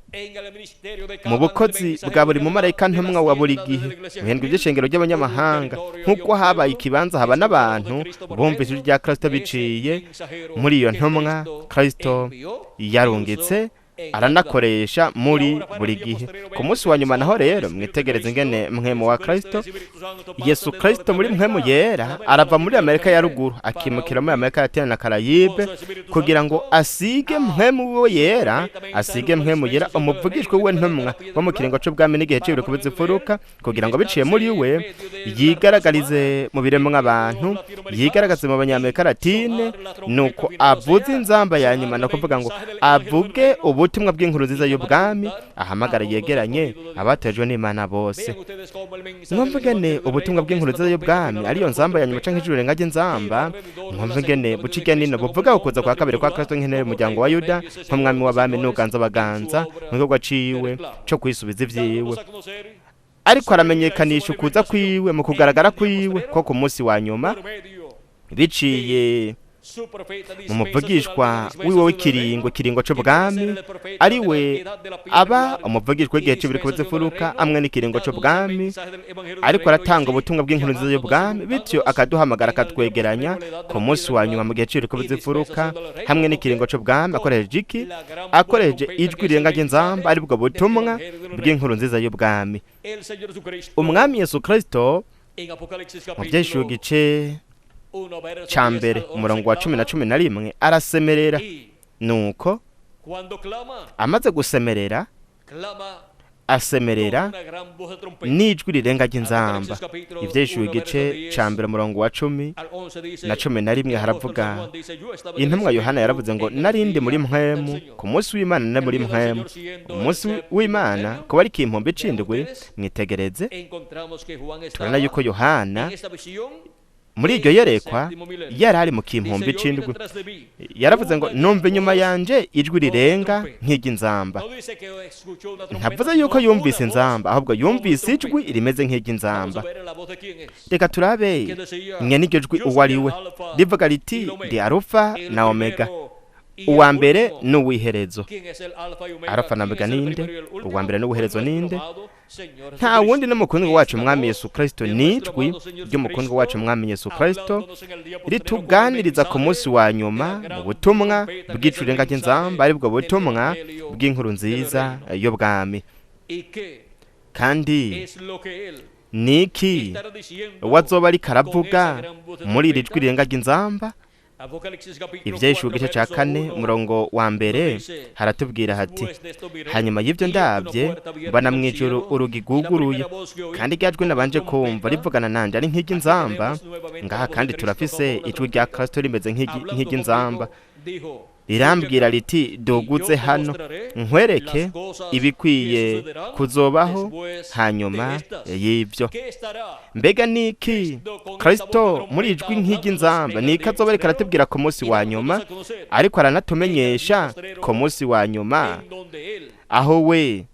mu bukozi bwa buri mumarayika ntumwa wa buri gihe muhendwa iby'ishengero ry'abanyamahanga, nk'uko habaye ikibanza haba n'abantu bumvise ijwi rya Kristo biciye muri iyo ntumwa Kristo yarungitse aranakoresha muri buri gihe, ku munsi wa nyuma naho rero mwitegereze ingene Mpwemu wa Kristo Yesu Kristo muri Mpwemu Yera arava muri Amerika ya Ruguru akimukira muri Amerika Latina na Karayibe, kugira ngo asige Mpwemu we Yera, asige Mpwemu Yera umuvugishwa we ntumwa wo mu kiringo c'ubwami n'igihe c'ibiriko bizifuruka, kugira ngo biciye muri we yigaragarize mu biremwa abantu, yigaragaze mu Banyamerika Latine, nuko avuze inzamba ya nyuma, no kuvuga ngo avuge ubutumwa bw'inkuru nziza y'ubwami, ahamagara yegeranye abatojwe n'Imana bose. Mwumvugene ubutumwa bw'inkuru nziza y'ubwami, ariyo nzamba ya nyuma canke ijuru rirenga ry'inzamba, mwumvugene buca irya nino buvuga ukuza kwa kabiri kwa Kristo nk'intebe y'umuryango wa Yuda, nk'Umwami w'abami n'uganza abaganza, mu gikorwa ciwe co kwisubiza ivyiwe. Ariko aramenyekanisha ukuza kwiwe mu kugaragara kwiwe ko ku munsi wa nyuma, biciye mu muvugishwa wiwe w'ikiringo, kiringo c'ubwami, ari we aba umuvugishwa w'igihe c'ibiriko bizifuruka amwe n'ikiringo c'ubwami, ariko aratanga ubutumwa bw'inkuru nziza y'ubwami, bityo akaduhamagara akatwegeranya ku munsi wa nyuma mu gihe c'ibiriko bizifuruka hamwe n'ikiringo c'ubwami. Akoresheje iki? Akoresheje ijwi rirenga ry'inzamba, aribwo butumwa bw'inkuru nziza y'ubwami. Umwami Yesu Kristo mu Vyahishuwe igice ca mbere umurongo wa 10 na 11 arasemerera. Nuko amaze gusemerera, Asemerera n'ijwi rirenga ry'inzamba. Ivyeshuwe igice ca mbere, umurongo wa 10 na 11, haravuga, intumwa Yohana yaravuze ngo: "Narindi muri mpwemu ku munsi w'Imana, nari muri mpwemu umunsi w'Imana kuba ari kimpombe c'indwi." Mwitegereze, turabona yuko Yohana muri iryo yerekwa yari ari mu kimpombe c'indwi. Yaravuze ngo: "Numva inyuma yanje ijwi rirenga nk'iry'inzamba." Ntavuze yuko yumvise inzamba, ahubwo yumvise ijwi rimeze nk'iry'inzamba. Reka turabe mwe n'iryo jwi uwo ari we. Rivuga riti: "Ndi Arufa na Omega, uwa mbere n'uw'iherezo." Arufa na Omega ninde? Uwa mbere n'uw'iherezo ninde? Nta wundi, n'umukundwa wacu Mwami Yesu Kristo. Nijwi ry'umukundwa wacu Mwami Yesu Kristo rituganiriza ku munsi wa nyuma mu butumwa bw'icurenga ry'inzamba, aribwo butumwa bw'inkuru nziza y'ubwami. Kandi niki wazoba ariko aravuga muri iri jwi rirenga ry'inzamba? Ivyeshuwe igice ca 4, umurongo wa 1, haratubwira hati: "Hanyuma y'ivyo ndabye, mbona mw'ijuru urugi rwuguruye, kandi rya jwi nabanje kumva rivugana nanje ari nk'iry'inzamba." Ngaha kandi turafise ijwi rya Kristo rimeze nk'iry'inzamba. Rirambwira riti: "Duguze hano, nkwereke ibikwiye kuzobaho hanyuma y'ibyo." Mbega niki Kristo muri ijwi nk'iry'inzamba, niki azoba ariko aratubwira ku munsi wa nyuma, ariko aranatumenyesha ku munsi wa nyuma, aho we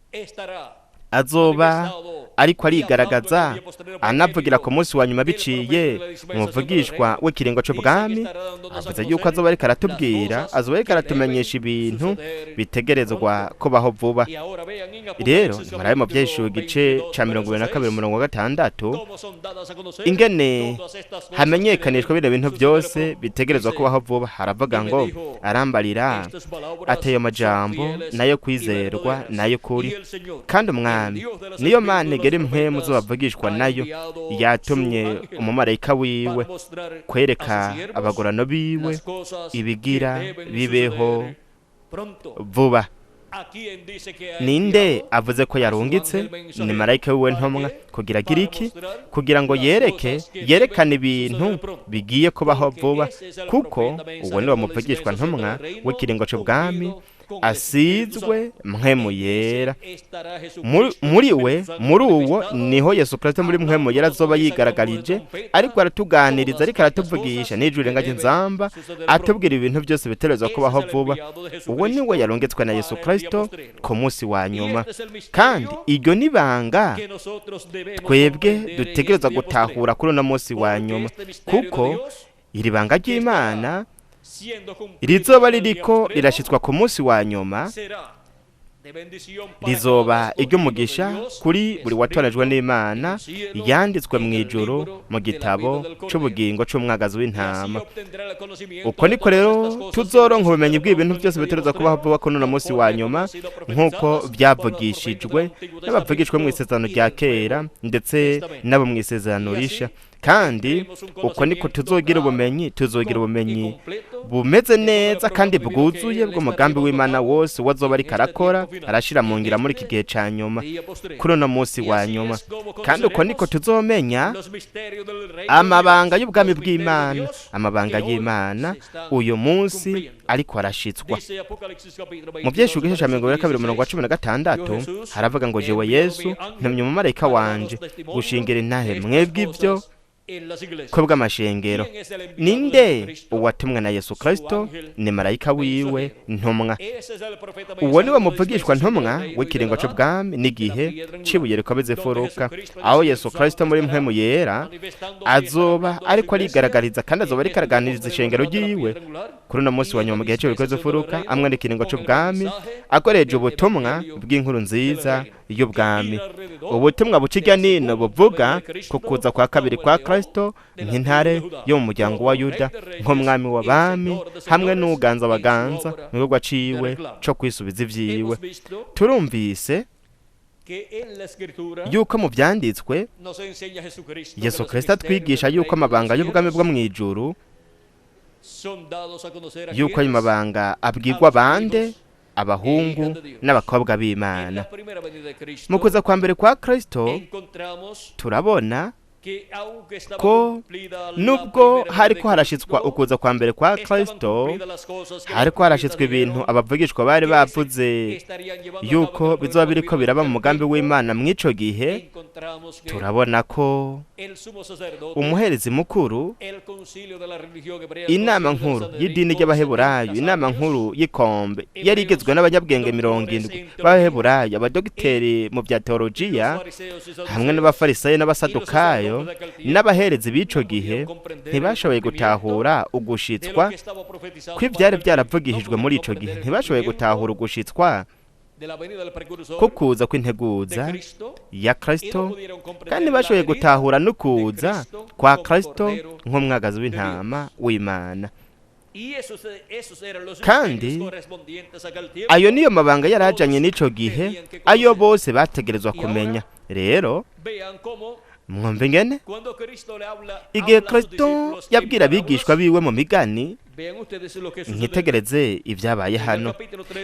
azoba ariko arigaragaza anavugira ku munsi wa nyuma biciye muvugishwa w'ikiringo c'ubwami? Avuze yuko azoba ariko aratubwira, azoba ariko aratumenyesha ibintu bitegerezwa kubaho vuba. Rero murabe mu Vyeshuwe igice ca 22, umurongo wa 6, ingene hamenyekanishwa bino bintu byose bitegerezwa kubaho vuba. Haravuga ngo: "Arambarira ateye amajambo nayo kwizerwa nayo kuri, kandi Umwami, niyo Mana igera impwemu z'abavugishwa nayo, yatumye umumarayika wiwe kwereka abagorano biwe ibigira bibeho vuba." Ninde avuze ko yarungitse? Ni marayika wiwe ntumwa. Kugira agira iki? Kugira ngo yereke, yerekane ibintu bigiye kubaho vuba, kuko uwo ni muvugishwa ntumwa w'ikiringo c'ubwami asizwe mpwemu yera. Muri we, muri uwo niho Yesu Kristo muri mpwemu yera azoba yigaragarije, ariko aratuganiriza, ariko aratuvugisha n'ijwi rirenga ry'inzamba, atubwira ibintu byose biterezwa kubaho vuba. Uwo ni we yarungitswe na Yesu Kristo ku munsi wa nyuma. Kandi iryo ni banga twebwe dutegerezwa gutahura kuri uno munsi wa nyuma, kuko iri banga ry'Imana rizoba ririko rirashyitswa ku munsi wa nyuma rizoba iry'umugisha kuri buri watoranijwe n'Imana, yanditswe mu ijuru mu gitabo c'ubugingo c'umwagazi w'intama. Uko niko rero tuzoronka ubumenyi bw'ibintu byose bitegerezwa kubaho vuba kuri uno munsi wa nyuma, nk'uko byavugishijwe n'abavugishwe mu isezerano rya kera ndetse n'abo mu isezerano risha. Kandi uko niko tuzogira ubumenyi, tuzogira ubumenyi bumeze neza kandi bwuzuye bw'umugambi w'Imana wose wazoba ariko arakora, arashira mu ngira muri iki gihe ca nyuma, kuri uno munsi wa nyuma. Kandi uko niko tuzomenya amabanga y'ubwami bw'Imana, amabanga y'Imana uyu munsi ariko arashitswa. Mu Vyeshuwe igice ca 22, umurongo wa 16, haravuga ngo: "Jewe Yesu ntumye umumarayika wanje gushingira intahe mwebwe ibyo ko bw'amashengero." Ninde uwatumwe na Yesu Kristo? Ni marayika wiwe ntumwa. Uwo ni we muvugishwa ntumwa w'ikiringo c'ubwami n'igihe c'ibuye rikomeza imfuruka, aho Yesu Kristo muri mpwemu yera azoba ariko arigaragariza kandi azoba ariko araganiriza ishengero ryiwe kuri uno munsi wa nyuma mu gihe c'ibuye rikomeza imfuruka, amwe n'ikiringo c'ubwami, akoresheje ubutumwa bw'inkuru nziza y'ubwami, ubutumwa buca irya nino buvuga ku kuza kwa kabiri kwa Kristo nk'intare yo mu muryango wa Yuda, nk'umwami w'abami hamwe n'uganza abaganza mu gikorwa ciwe co kwisubiza ivyiwe. Turumvise yuko mu vyanditswe Yesu Kristo atwigisha yuko amabanga y'ubwami bwo mw'ijuru, yuko ayo mabanga abwirwa bande? Abahungu n'abakobwa b'Imana. Mu kuza kwa mbere kwa Kristo turabona ko nubwo hariko harashitswa ukuza kwa mbere kwa Kristo, hariko harashitswa ibintu abavugishwa bari bavuze yuko bizoba biriko biraba mu mugambi w'Imana mw'ico gihe. Turabona ko umuherezi mukuru, inama nkuru y'idini ry'Abaheburayo, inama nkuru y'ikombe yari igizwe n'abanyabwenge 70 b'Abaheburayo, abadogiteri mu bya teologiya, hamwe n'Abafarisayo n'Abasadukayo n'abaherezi b'ico gihe, ntibashoboye gutahura ugushitswa kw'ivyari vyaravugishijwe muri ico gihe. Ntibashoboye gutahura ugushitswa ko kuza kw'integuza ya Kristo, kandi bashoboye gutahura no kuza kwa Kristo nk'umwagazi w'intama w'Imana. Kandi ayo niyo mabanga yarajanye n'ico gihe, ayo bose bategerezwa kumenya. Rero mwumve ingene igihe Kristo yabwira abigishwa biwe mu migani, mwitegereze ibyabaye hano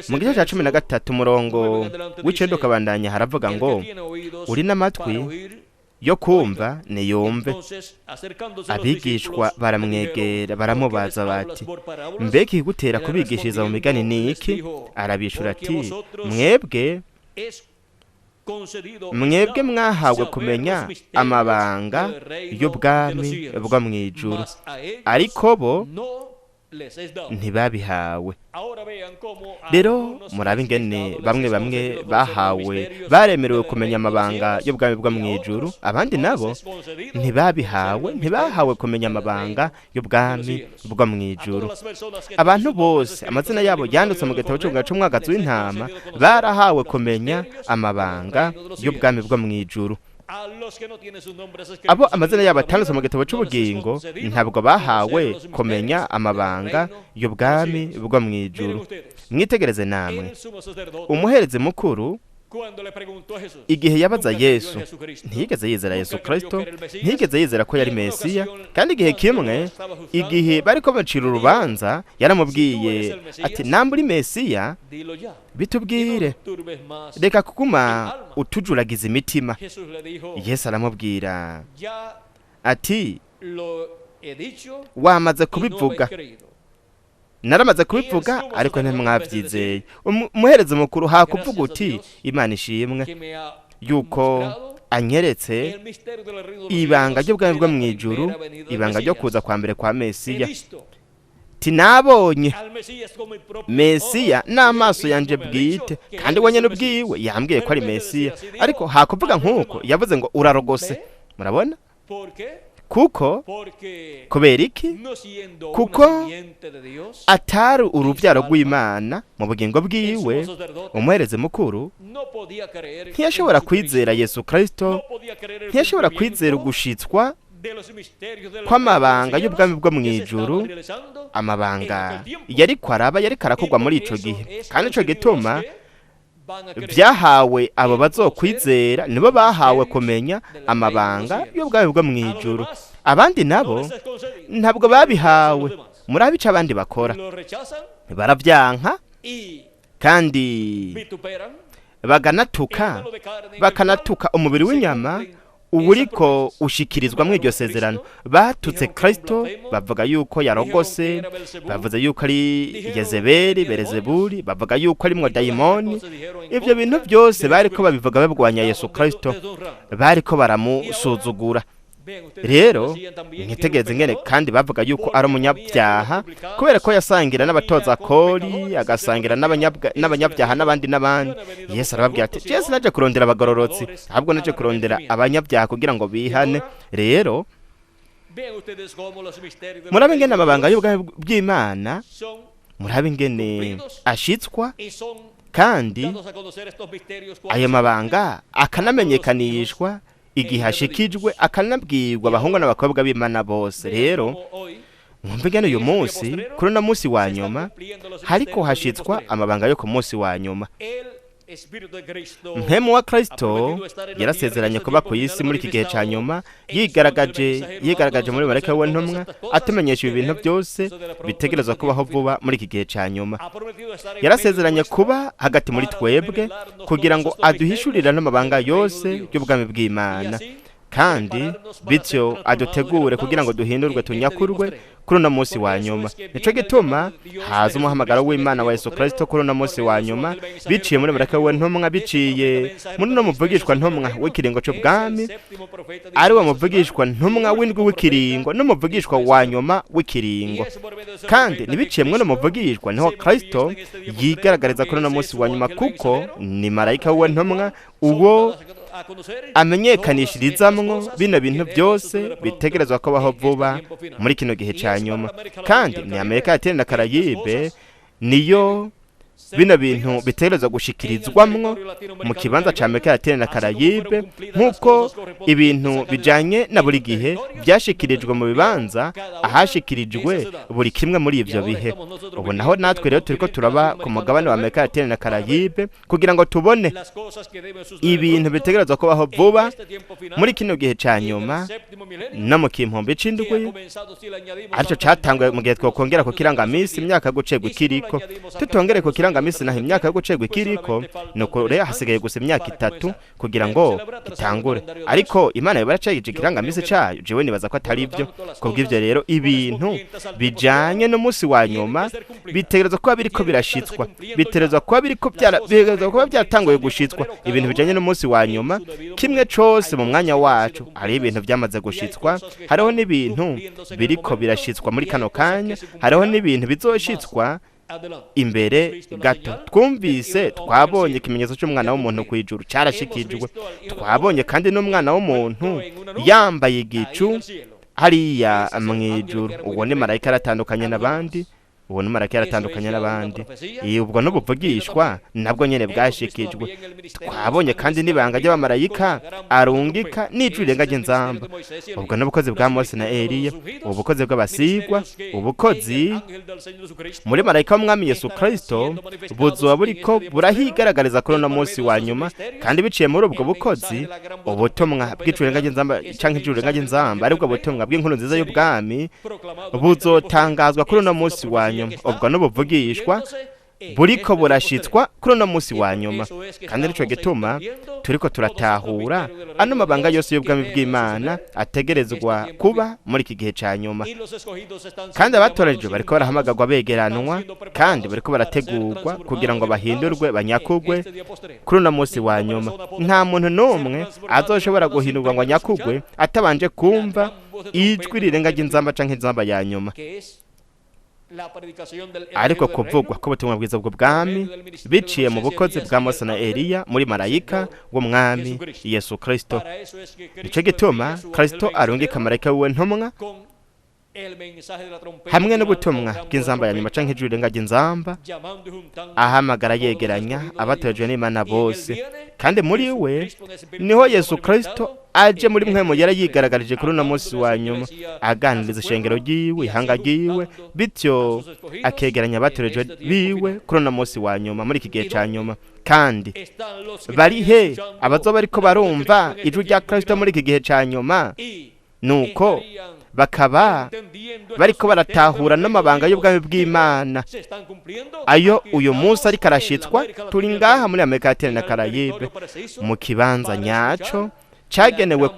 mu gice cya 13 umurongo w'9 ukabandanya, haravuga ngo: "Uri n'amatwi yo kumva niyumve." Abigishwa baramwegera baramubaza bati: "Mbega ikigutera kubigishiriza mu migani ni iki?" Arabishura ati: Mwebwe mwahawe kumenya amabanga y'ubwami bwo mu ijuru, ariko bo ntibabihawe." Rero murabe ingene bamwe bamwe bahawe, baremerewe kumenya amabanga y'ubwami bwo mu ijuru, abandi nabo ntibabihawe, ntibahawe kumenya amabanga y'ubwami bwo mu ijuru. Abantu bose amazina yabo yanditse mu gitabo cy'umwagazi w'intama barahawe kumenya amabanga y'ubwami bwo mu ijuru. Abo amazina yabo atanditse mu gitabo cy'ubugingo ntabwo bahawe kumenya amabanga y'ubwami bwo mu ijuru. Mwitegereze namwe umuherezi mukuru igihe yabaza Yesu, ntiyigeze yizera Yesu Kristo, ntiyigeze yizera ko yari Mesiya. Kandi igihe kimwe, igihe bariko bacira urubanza, yaramubwiye ati: "Namba uri Mesiya, bitubwire, reka kuguma utujuragiza imitima." Yesu aramubwira ati: "Wamaze kubivuga, naramaze kubivuga, ariko ntimwabyizeye." Umuherezi mukuru hakuvuga uti: "Imana ishimwe yuko anyeretse ibanga ry'ubwami bwo mu ijuru, ibanga ryo kuza kwa mbere kwa Mesiya, tinabonye Mesiya n'amaso yanje bwite, kandi we nyene ubwiwe yambwiye ko ari Mesiya." Ariko hakuvuga nk'uko yavuze ngo: "Urarogose." Murabona kuko kubera iki? Kuko atari urubyaro rw'Imana mu bugingo bwiwe, umuherezi mukuru ntiyashobora kwizera Yesu Kristo, ntiyashobora kwizera ugushitswa kw'amabanga y'ubwami bwo mu ijuru, amabanga yariko araba, yariko arakorwa muri ico gihe. Kandi ico gituma byahawe abo bazokwizera, nibo bahawe kumenya amabanga y'ubwami bwo mu ijuru. Abandi nabo ntabwo babihawe. Murabe ico abandi bakora: baravyanka kandi baganatuka, bakanatuka umubiri w'inyama uburiko ushikirizwa muri iryo sezerano. Batutse Kristo, bavuga yuko yarogose, bavuze yuko ari Yezebeli, Berezebuli, bavuga yuko ari mwo dayimoni. Ibyo bintu byose bariko babivuga babwanya Yesu Kristo, bariko baramusuzugura. Rero mwitegereze ingene kandi bavuga yuko ari umunyabyaha, kubera ko yasangira n'abatoza kori, agasangira n'abanyabyaha n'abandi n'abandi. Yesu arababwira ati: "Yesu naje kurondera abagororotsi, ahubwo naje kurondera abanyabyaha kugira ngo bihane." Rero murabe ingene amabanga y'ubwami bw'Imana, murabe ingene ashitswa, kandi ayo mabanga akanamenyekanishwa igihe ashikijwe, akanabwirwa abahungu n'abakobwa b'Imana bose. Rero mwumve ingene uyu munsi, kuri uno munsi wa nyuma, hariko hashitswa amabanga yo ku munsi wa nyuma. Mpemu wa Kristo yarasezeranye kuba ku isi muri iki gihe cya nyuma, yigaragaje muri marayika w'intumwa, atumenyesha ibi bintu byose bitegerezwa kubaho vuba muri iki gihe cya nyuma. Yarasezeranye kuba hagati muri twebwe kugira ngo aduhishurire n'amabanga yose y'ubwami bw'Imana, kandi bityo adutegure kugira ngo duhindurwe tunyakurwe kuri uno munsi wa nyuma. Nico gituma haza umuhamagaro w'Imana wa Yesu Kristo kuri uno munsi wa nyuma, biciye muri marayika w'intumwa, biciye muri uno muvugishwa ntumwa w'ikiringo c'ubwami, ari we muvugishwa ntumwa w'indwi w'ikiringo n'umuvugishwa wa nyuma w'ikiringo. Kandi ntibiciye muri uno muvugishwa niho Kristo yigaragariza kuri uno munsi wa nyuma, kuko ni marayika w'intumwa uwo amenyekanishirizamwo bino bintu byose bitegerezwa kubaho vuba muri kino gihe cya nyuma. Kandi ni Amerika Latine na Karayibe niyo bino bintu bitegerezwa gushikirizwamwo mu kibanza cya Amerika Latine na Karayibe, nk'uko ibintu bijanye na buri gihe byashikirijwe mu bibanza ahashikirijwe buri kimwe muri ivyo bihe. Ubu naho natwe rero turiko turaba ku mugabane wa Amerika Latine na Karayibe kugira ngo tubone ibintu bitegerezwa kubaho vuba muri kino gihe ca nyuma no mu kimpombe c'indwi, arico catanguye mu gihe twokongera ku kirangamisi imyaka yo gucegwa ikiriko. Tutongere ku kirangamisi naho imyaka yo gucegwa ikiriko, nuko rero hasigaye gusa imyaka 3 kugira ngo gitangure. Ariko Imana yoba yaracegije ikirangamisi cayo? Jewe nibaza ko atari ivyo. Kubw'ivyo rero ibintu bijanye n'umunsi wa nyuma bitegerezwa kuba biriko birashitswa, bitegerezwa kuba biriko kuba byaratanguye gushitswa. Ibintu bijanye n'umunsi wa nyuma kimwe cose mu mwanya wacu, hari ibintu byamaze gushitswa, hariho n'ibintu biriko birashitswa muri kano kanya, hariho n'ibintu bizoshitswa imbere gato. Twumvise, twabonye ikimenyetso cy'umwana w'umuntu ku ijuru cyarashikijwe. Twabonye kandi n'umwana w'umuntu yambaye igicu hariya mu ijuru. Uwo ni marayika aratandukanye n'abandi, uwo ni marayika yaratandukanye n'abandi. Ubwo n'ubuvugishwa nabwo nyene bwashikijwe. Twabonye kandi n'ibanga ry'abamarayika arungika n'ijwi rirenga ry'inzamba. Ubwo n'ubukozi bwa Mose na Eliya, ubukozi bw'abasigwa, ubukozi muri marayika w'umwami Yesu Kristo buzoba buriko burahigaragariza kuri uno munsi wa nyuma. Kandi biciye muri ubwo bukozi, ubutumwa bw'ijwi rirenga ry'inzamba canke ijwi rirenga ry'inzamba, aribwo butumwa bw'inkuru nziza y'ubwami, buzotangazwa kuri uno munsi wa nyuma. Ubwo n'ubuvugishwa buriko burashitswa kuri uno munsi wa nyuma. Kandi nico gituma turiko turatahura ano mabanga yose y'ubwami bw'Imana ategerezwa kuba muri iki gihe ca nyuma. Kandi abatoranijwe bariko barahamagarwa begeranwa, kandi bariko barategurwa kugira ngo bahindurwe banyakugwe kuri uno munsi wa nyuma. Nta muntu n'umwe azoshobora guhindurwa ngo anyakugwe atabanje kumva ijwi rirenga ry'inzamba canke inzamba ya nyuma. Ariko kuvugwa ko ubutumwa bwiza bw'ubwami biciye mu bukozi bwa Mose na Eliya muri marayika w'umwami Yesu Kristo. Nico gituma Kristo arungika marayika wiwe ntumwa hamwe n'ubutumwa bw'inzamba ya nyuma canke ijwi rirenga ry'inzamba, ahamagara yegeranya abatojwe n'Imana bose. Kandi muri we niho Yesu Kristo aje muri mwe yari yigaragarije kuri uno munsi wa nyuma, aganiriza ishengero ryiwe, ihanga ryiwe, bityo akegeranya abatorejwe biwe kuri uno munsi wa nyuma muri iki gihe ca nyuma. Kandi bari he abazoba bariko barumva ijwi rya Kristo muri iki gihe ca nyuma? Nuko bakaba bariko baratahura n'amabanga y'ubwami bw'Imana ayo uyu munsi ariko arashitswa. Turi ngaha muri Amerika Latine na Karayibe mu kibanza nyaco cagenewe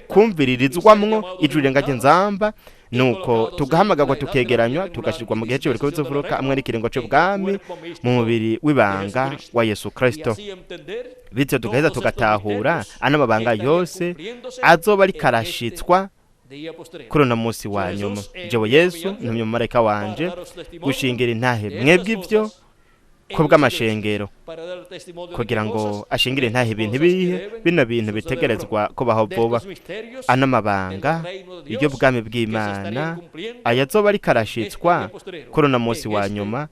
kumviririzwamwo ijwi rirenga ry'inzamba. Nuko tugahamagarwa tukegeranywa tugashirwa mu gihe cy'ibiriko bizovuruka hamwe n'ikiringo c'ubwami mu mubiri w'ibanga wa Yesu Kristo, bityo tugaheza tugatahura ano mabanga yose azoba ariko arashitswa kuri uno munsi wa nyuma. Jewe Yesu ntumye umumarayika wanje gushingira intahe mwebwe ivyo kubw'amashengero, kugira ngo ashingire intahe ibintu bihe bino bintu bitegerezwa kubaho vuba. Ano mabanga y'ubwami bw'Imana ayazoba ariko arashitswa kuri uno munsi wa nyuma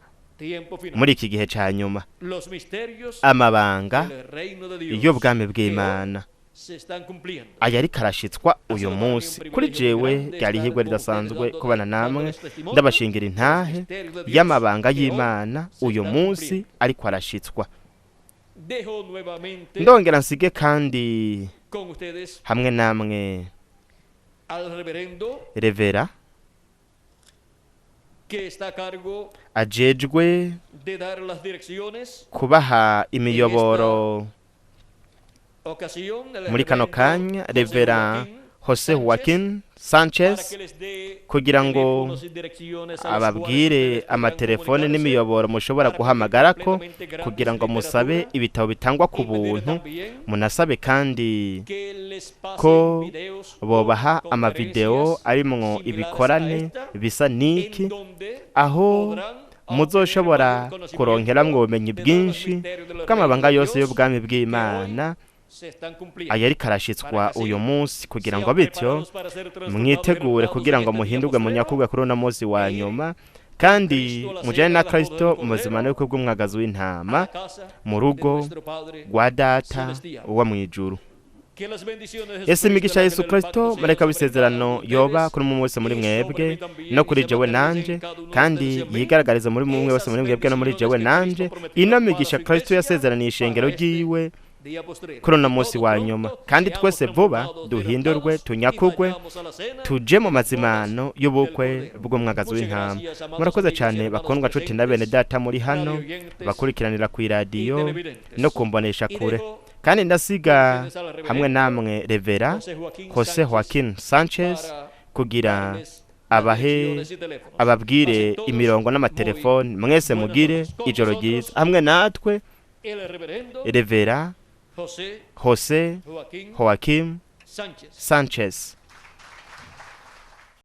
muri iki gihe ca nyuma. Amabanga y'ubwami bw'Imana aya ariko arashitswa uyu munsi. Kuri jewe ryari ihirwe ridasanzwe kubana namwe, ndabashingira intahe y'amabanga y'Imana uyu munsi ariko arashitswa. Dejo nuevamente Ndongera nsige kandi con ustedes hamwe namwe al reverendo revera que está a cargo ajejwe de dar las direcciones. Kubaha imiyoboro Ocasión, el muri kano reverendo kanya José revera Joaquín Jose Sánchez, Joaquin para Sanchez que les dé kugira ngo teléfonos y direcciones a las cuales ababwire ustedes podrán amatelefone comunicarse n'imiyoboro mushobora para pedir guhamagarako completamente gratis kugira ngo musabe literatura ibitabo bitangwa ku y pedir buntu, también munasabe kandi que les pasen ko videos o bobaha amavideo conferencias arimwo similares a ibikorane esta, bisa n'iki en donde aho podrán obtener muzoshobora mayor conocimiento kuronkeramwo ubumenyi de todos los bwinshi misterios del bw'amabanga reino de yose Dios y'ubwami que bw'Imana hoy se están cumpliendo. ayariko arashitswa Para que así uyu munsi kugira ngo sean bityo preparados para ser transportados y mwitegure raptados kugira en ngo este día muhindurwe postrero munyakubwa kuri uno munsi wa e ir nyuma kandi Kristo a la mujane cena na de la boda Kristo del mu buzima Cordero n'ubukwe bw'umwagazi a w'intama la casa mu de rugo nuestro Padre rwa data Celestial. uba mu ijuru. Que las bendiciones de Ese Jesucristo, imigisha el ya Yesu ángel del Kristo pacto, marayika sean sobre cada w'isezerano uno de yoba ustedes kuri umwe wese muri y sobre mwebwe mí también, no y kuri se jewe materialicen nanje en cada uno de kandi ustedes y en mí yigaragarize muri mumwe wese esas muri mwebwe no muri jewe bendiciones que nanje Cristo prometió ino para migisha su Kristo iglesia yasezeraniye ishengero para este ryiwe día postrero. kuri uno munsi Todos wa nyuma pronto kandi seamos twese vuba transportados, duhindurwe raptados y tunyakugwe vayamos a la cena tuje mu de bodas mazimano del y'ubukwe Cordero. bw'umwagazi Muchas w'intama. gracias, amados Murakoze amigos y cyane hermanos bakundwa nshuti na bene presentes, data muri hano radio oyentes bakurikiranira ku y iradiyo televidentes. no kumbonesha Y kure dejo kandi ndasiga con ustedes al hamwe reverendo namwe revera José Joaquín Jose Sánchez Joaquin Sanchez para kugira darles las abahe direcciones y teléfonos. ababwire Pasen todos imirongo muy n'amatelefoni mwese buenas mugire noches. Con ijoro nosotros ryiza hamwe natwe el reverendo revera José Jose Joaquín Joaquin Sánchez. Sanchez.